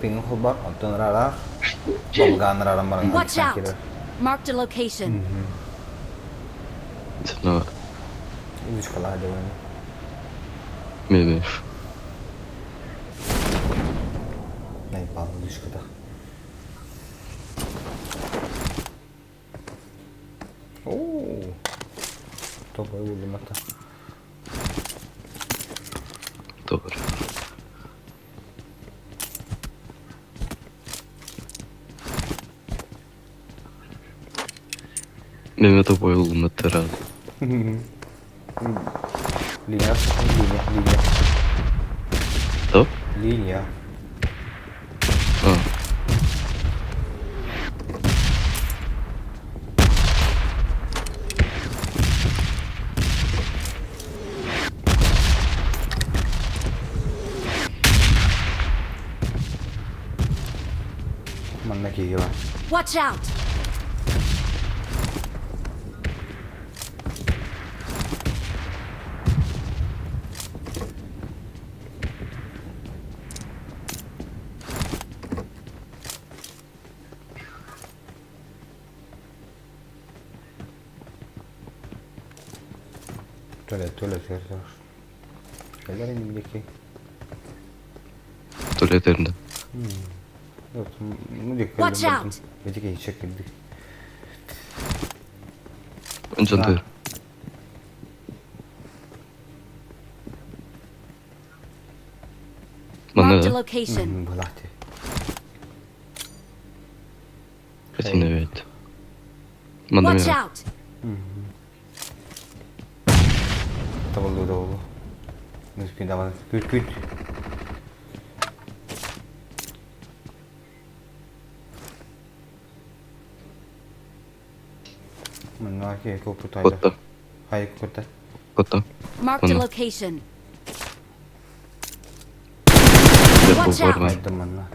пинги холбор, оттон ыраах балгаан ырааран баран
Watch
киирэр.
out! Marked a location.
No,
Вышкалаа дьабын.
maybe.
Найпал вышката. Оо. Тобой улымата.
Добре. Mehmet Aboy улыматтара.
Линия, линия, линия.
То?
Линия.
А.
Манна киһи бар.
Watch out!
Туалет, туалет, туалет. Кэлэр инники.
Туалет эринде.
Watch out!
Эти киһи кирдик.
Жантыр.
Marked a
Манна
location.
Былаати.
Этин evet. Манна
Watch
мен.
out!
Табылды табылды. Нүспин давай. Күт күт. Манна ки копутайда.
Котта.
Хай котта.
Котта.
Marked a
Манна.
location.
Деп
Watch out.
бар
Айдым манна.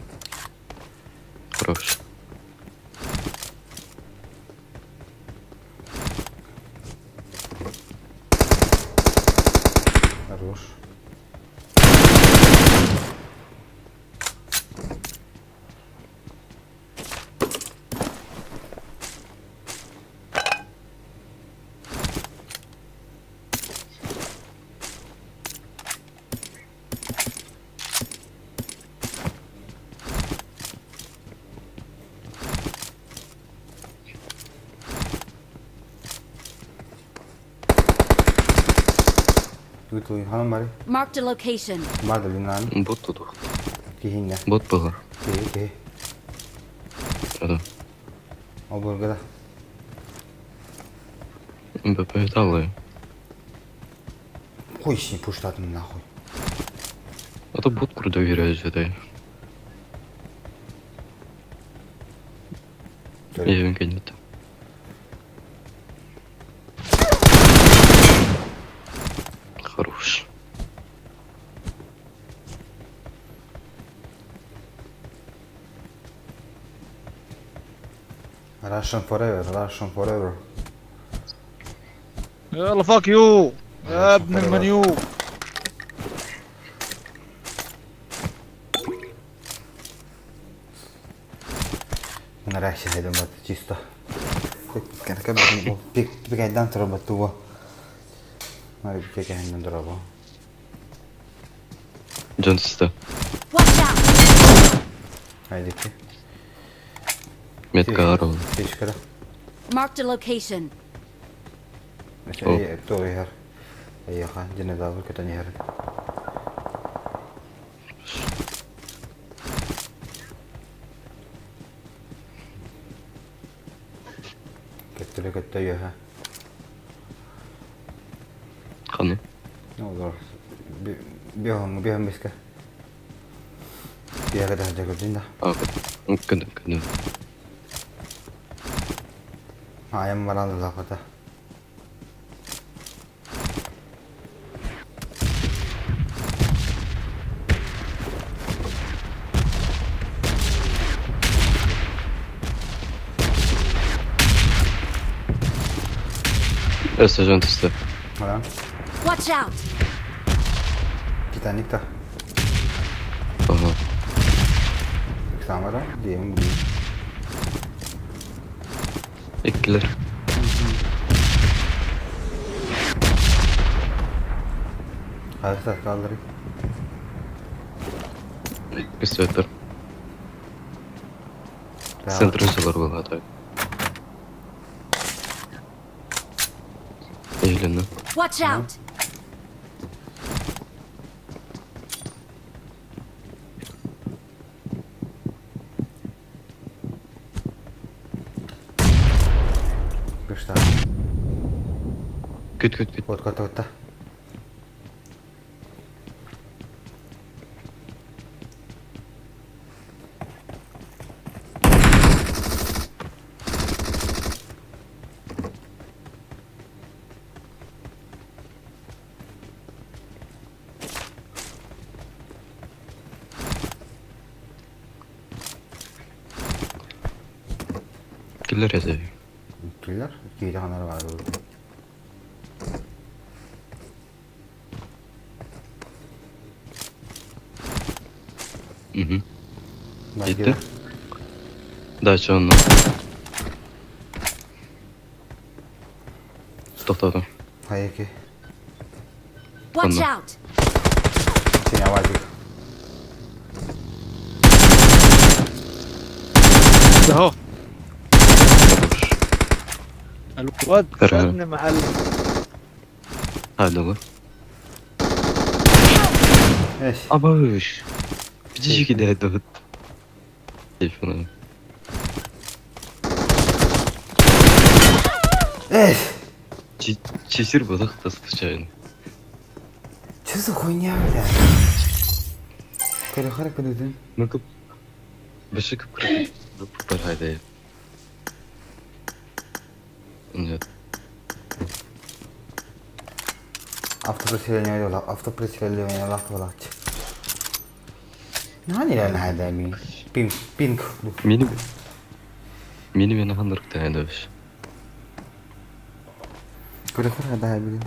Хорош.
Хорош. Тут ханан бары.
Marked a location.
Мадалинан
Бот тудух.
кихинне.
Бот багар.
Кихи кихи.
Да.
Обургада.
МБП далы.
Хуй с ним пуштатым нахуй.
А то бот курда веряет Я нет. Хорош.
Russian forever, Russian forever.
يلا fuck you يا ابن المنيوك.
Нарешті зайдемо чисто. Пикайдан дроба туо. Мари пикайдан дроба.
Джонста.
Watch out!
Айдики.
Метка арон.
Тишкара.
Marked a location.
Э, то ихэр. Эйха, динозавр көтөн иһэр. Көттөрө көттө үөһэ.
Ханы.
Олор биэһоҥҥо биэһэн бэскэ. Биэһэ кэтэһэ көрдүн да.
А, көрдүм, көрдүм.
Айам баран ыллахпыта.
Өссө дьон түстэ.
Баран.
Watch out!
Титаник та.
Ага.
Ыксаамара диэм билим.
Иккилэр.
Хайа хаалларый?
Пистолеттер. Центр жилар была так. Елена.
Watch out!
Кышта.
Күт күт күт.
Вот ката ката.
Киллер этэ.
Киллер киирэ ханар баар
Мгм. Итти. Дальше онно. Тохтоотум.
Хайыки.
Watch
Онно.
out!
Синявазик.
اهو
Хорош.
الواد
ترى.
خدني محل
Hadi olur.
Эш.
Абыш. Птички дойдут. Телефона.
Эш.
Чесир была-то случайно.
Че за хуйня, бля? Көрө көрөдүн.
Ну-ка. Башык Пора Нет.
Автопреселение автопреселение лах балач. Нани лэн хайда ми. Пинг пинг.
Мини Мини мени хандырыкта эдебиш.
Көрө көрө да билин.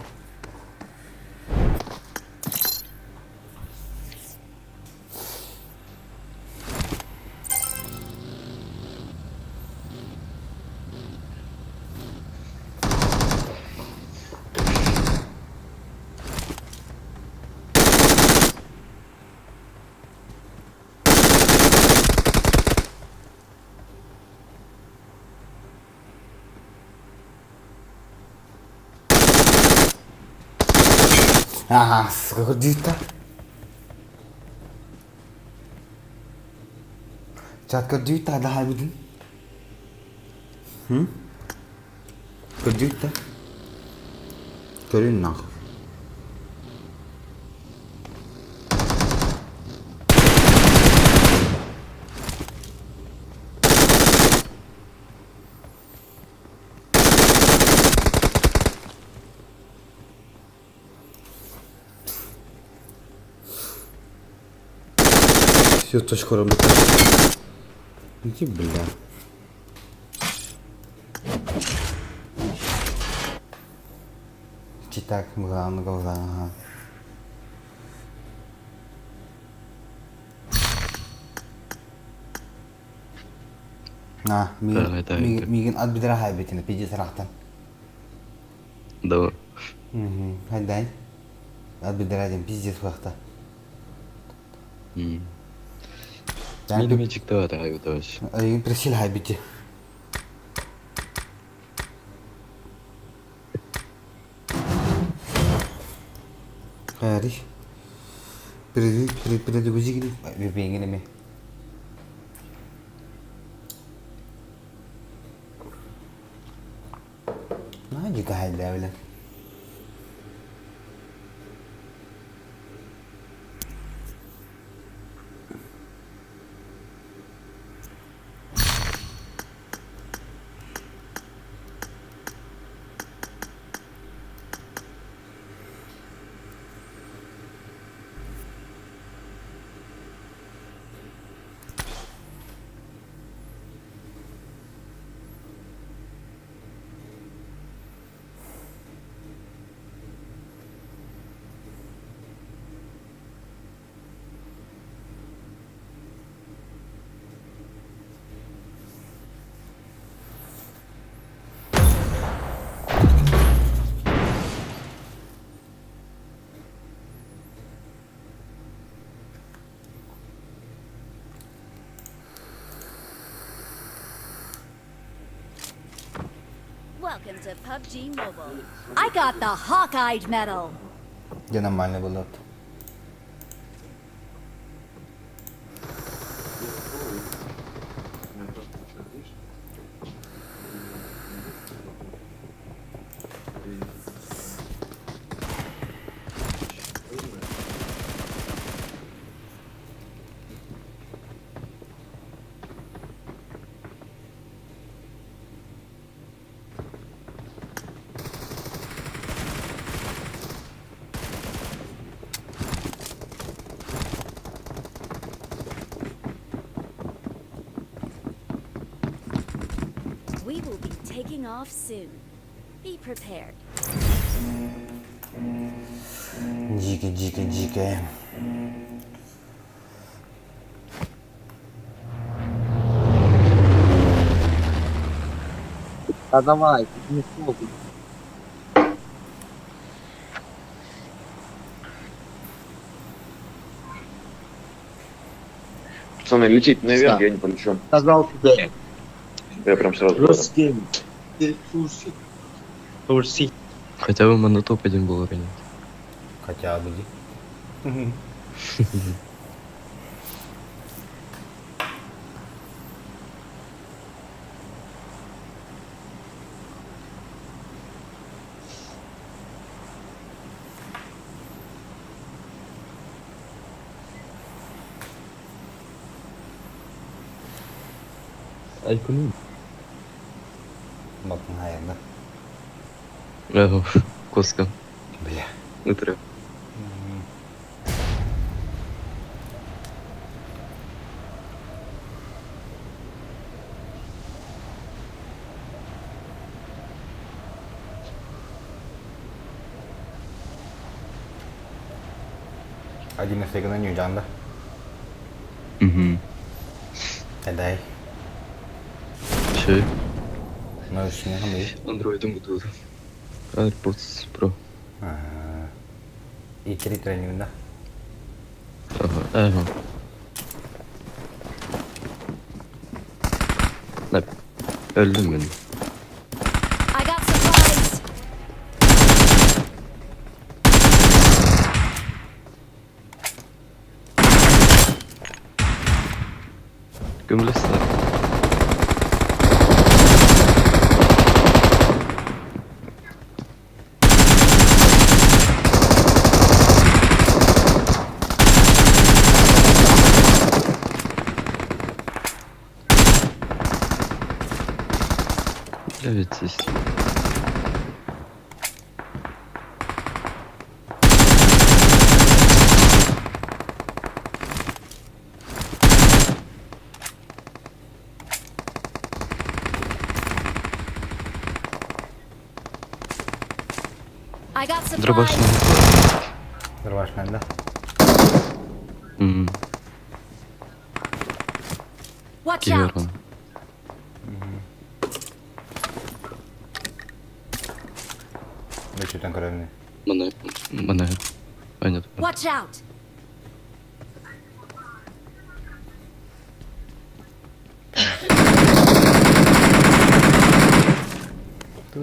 Ага, көрдүйт Чат көрдүйт да хайбытын. Хм? Көрдүйт да. Көрүн нах. Все, точку работает. Иди, бля. Читак, главное, глаза, ага. На,
Давай, давай,
мигин,
давай.
мигин ат бидра хай битин, пиди сарахтан.
Да.
Угу, хайдай. Ат бидра дем, пиздец вахта.
Мини мечик да да давай.
Ай, присил хай бити. Хари. Передгрузили, VPN-ами. Дьика хайда
Welcome to PUBG Mobile. I got the Hawkeye medal.
Дьэ нормально булат.
We will be taking off soon. Be prepared.
Дьиикэй, дьиикэй, дьиикэй.
Да давай, тут не сложно.
Пацаны, летите наверх, я не полечу.
Сказал тебе.
Я прям сразу.
Русский. Ты слушай. Слушай.
Хотя бы на топ-1 был уровень.
Хотя бы.
Айкону.
Батын хайда.
Коска.
Бля.
Утро.
Один из на Нью-Джанда.
Угу.
Эдай.
Че?
Ну, не хамы.
Андроидом буду. AirPods Pro.
И три тренинг, да?
Ага, ага. Ne? Öldüm ben.
I got supplies.
Gömülüsün. Evet siz.
I got
Дробаш
supplies.
Дробаш да?
Watch out.
Киверон.
Бөчүтэн көрөмүн.
Мана, мана. Понятно.
Watch out.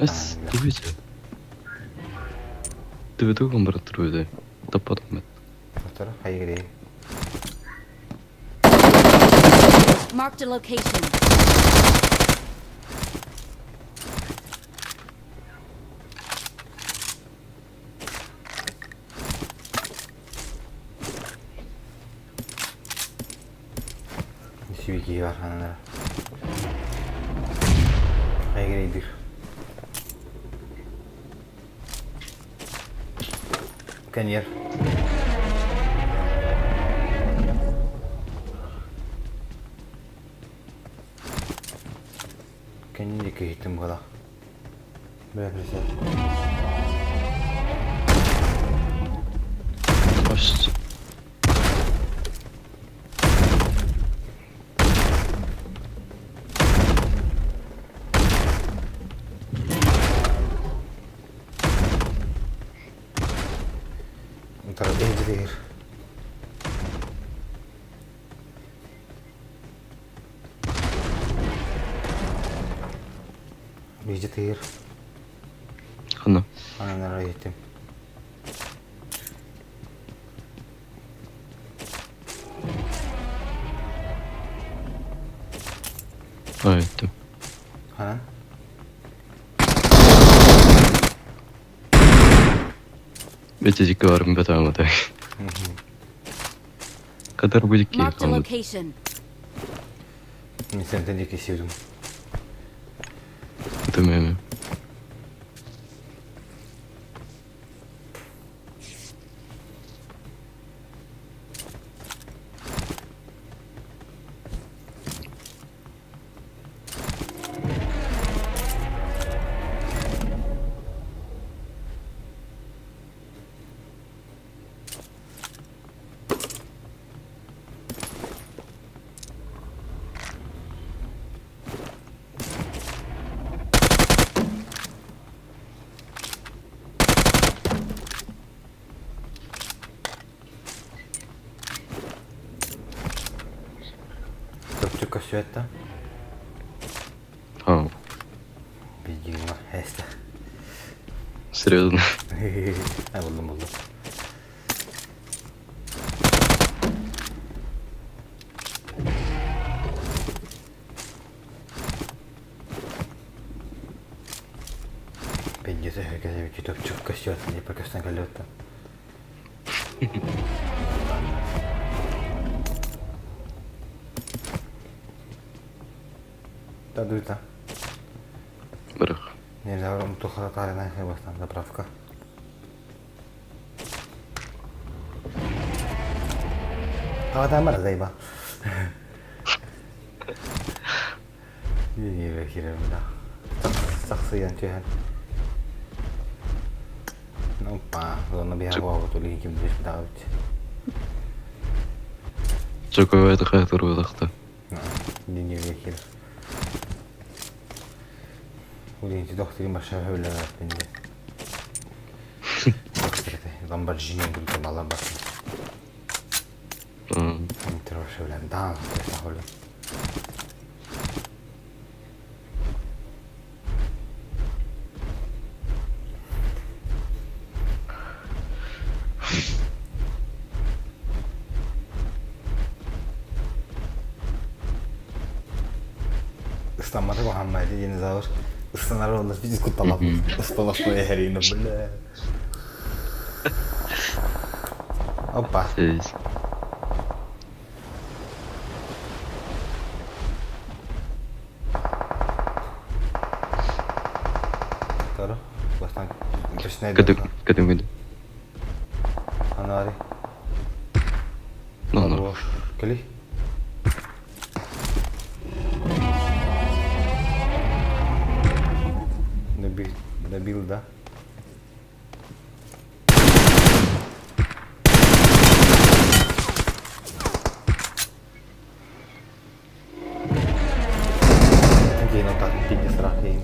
Эс, дивите. Ты брат труиды. Да потом.
Второй, хайгри.
Marked a location.
киһи бар ханан Айгырайдыр. Коньер. Кэннин диэки иһиттим буола. Бля, присядь.
Ось.
Утары Биһиги тыыр.
Ханна?
Анан ара иһиттим.
А, иһиттим.
Ханан?
Бетежикке барым бетамата. Kadar bu iki
Marked a
kalmadı.
location.
Мин сентен диэки сиэбитим.
Değil mi?
Чопчу көстүбэт да?
А,
Билгиҥ эстэ.
серьезно.
Ай булдум булдум. Пиздец, өһүргэнэ чопчу көстүбэт диye көстөн кэллибэт Тадуйта.
Бырах.
Нельзя тухара тарина бастан заправка. Адамар зайба. Не хирем да. Сахсыян түһэн. Опа, зона биһа буолбут улиһин ким билиш бытаҕыбыт.
Чокоет хатыр выдохта.
Не хир. Улиһин тидохтигин баша хөллөр бинде. Ламборджини булдum алан бар. Интервшевлен дан, хөллөр. Ыстаммата куһааммайды динозавр. Ыстанар онно пиздец кутталап. Ысталашпай эһэриинэ бля. Опа.
Здесь.
Торо. Бастан көснәйді.
Кадым, кадым кадым.
Анари.
Ну, ну.
Кели. Добил, добил, да? Кейин отак пиздец страх кейин.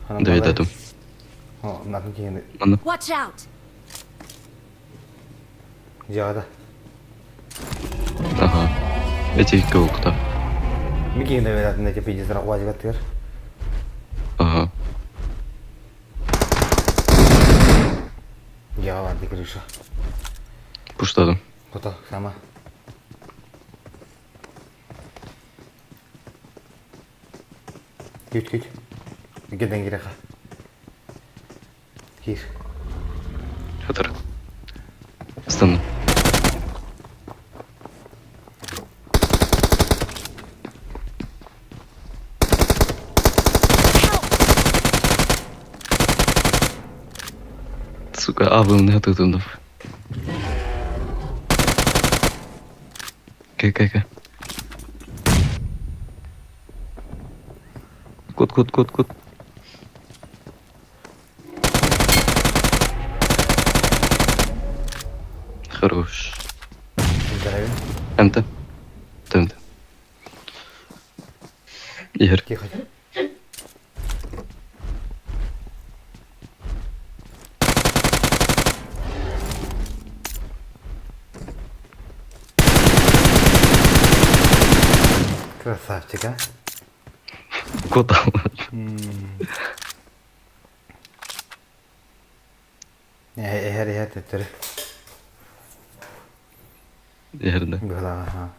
Да, да, да.
О, натын кейин.
Аны.
Watch out!
Жада.
Ага. Эти кылыкта.
Микин да бератын эти пиздец страх уазигаттыр.
Ага.
Я барды крыша.
Пуштадым.
Кута, сама. Күт, күт. Геден киреха. Кир.
Хатыр. Стану. Сука, абылны атытынов. Кэ, кэ, кэ. Кут, кут, кут, кут. Хорош.
Здоровья.
МТ. ТМТ. Игорь.
Тихо. Красавчик, а?
Кутал.
Эһэр эһэр төттөрү.
Иһэрдэ.
Быһалаҕа.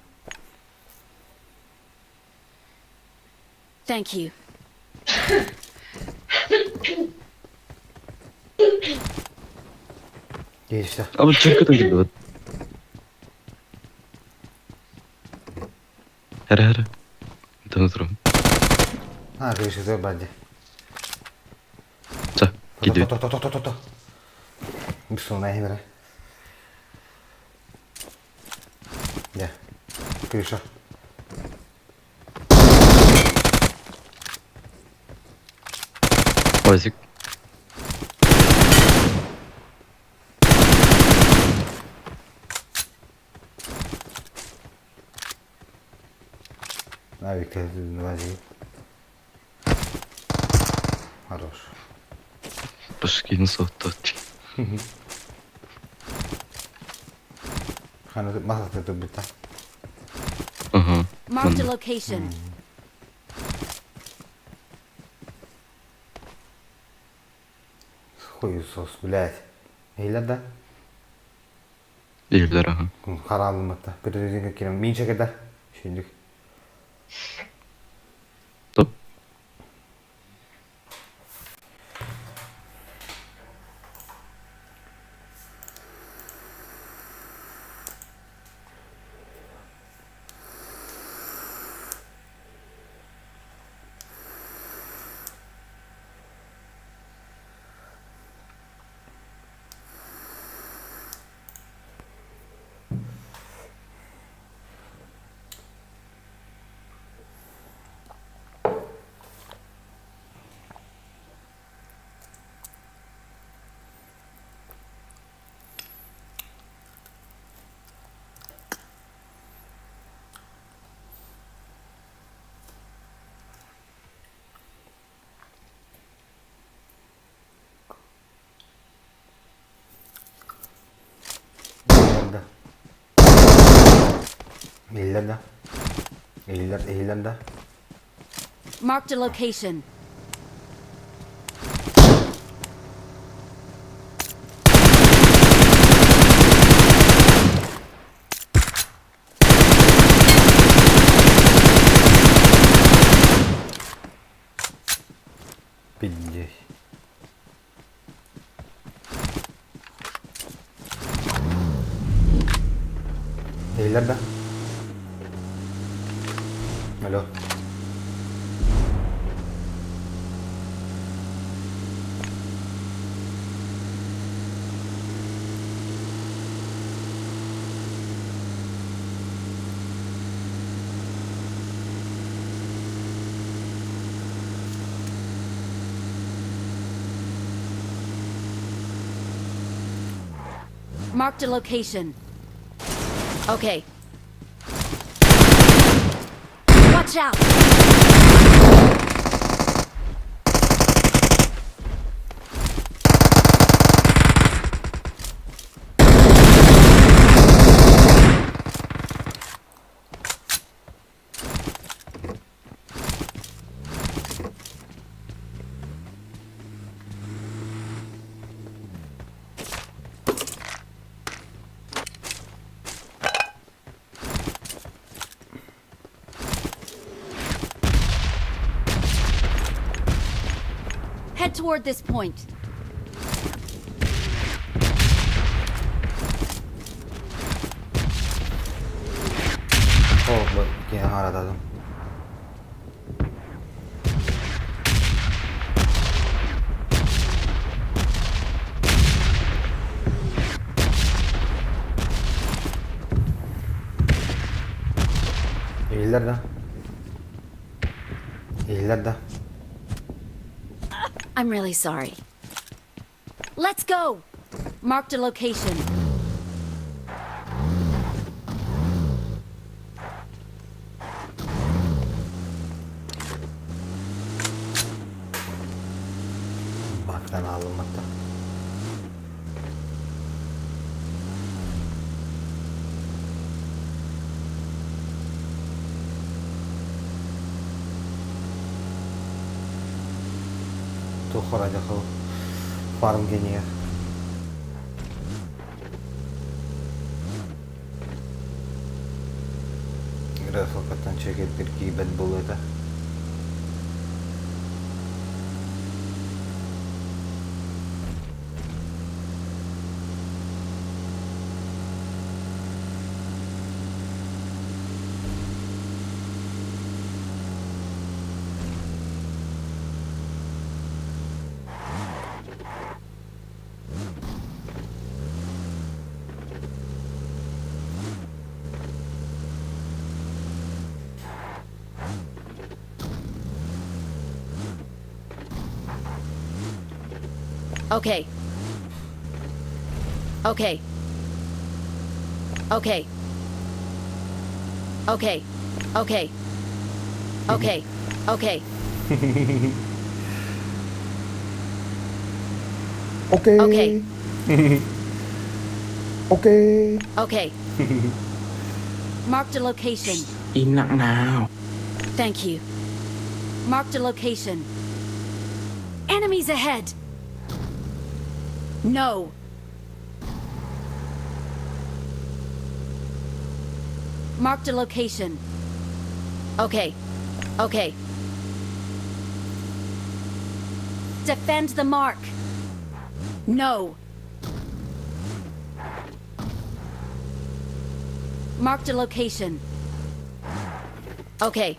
Thank you.
Киирсэ.
А вот чиркытын килбит. Хәрэ хәрэ. Таны турам.
А, киирсэ бадьа.
Ча, киди.
То то то то то то. Бисуна химere. Я. Крыша.
Пазик.
Навик ты Хорош.
Башкин соттот.
Хана маса ты бita.
Ага.
Marked a location.
Хуесос, блядь. Эйлер да?
Иһиллэр аха.
Харалыматта. Перезинге кирем. Минче кеда. Шиндик.
Топ.
Эйлер да. Эйлер да. Эйлер, эйлер да.
Marked a location.
Пиздец. Эйлер да. Алло.
Marked a location. Okay. Watch out! Head toward this point.
О, киһи харатадым. Иһиллэр да? Иһиллэр да?
I'm really sorry. Let's go! Marked a location.
Бактан алымматтар. Туох радиохыл фарм генийэ. Графикаттан чекетпир киирбэт буолуо этэ.
Okay. Okay. Okay. Okay. Okay. Okay. Okay.
Okay.
Okay.
Okay.
Okay. Marked a location.
Im lặng nào.
Thank you. Marked a location. Enemies ahead. No. Marked a location. Okay. Okay. Defend the mark. No. Marked a location. Okay.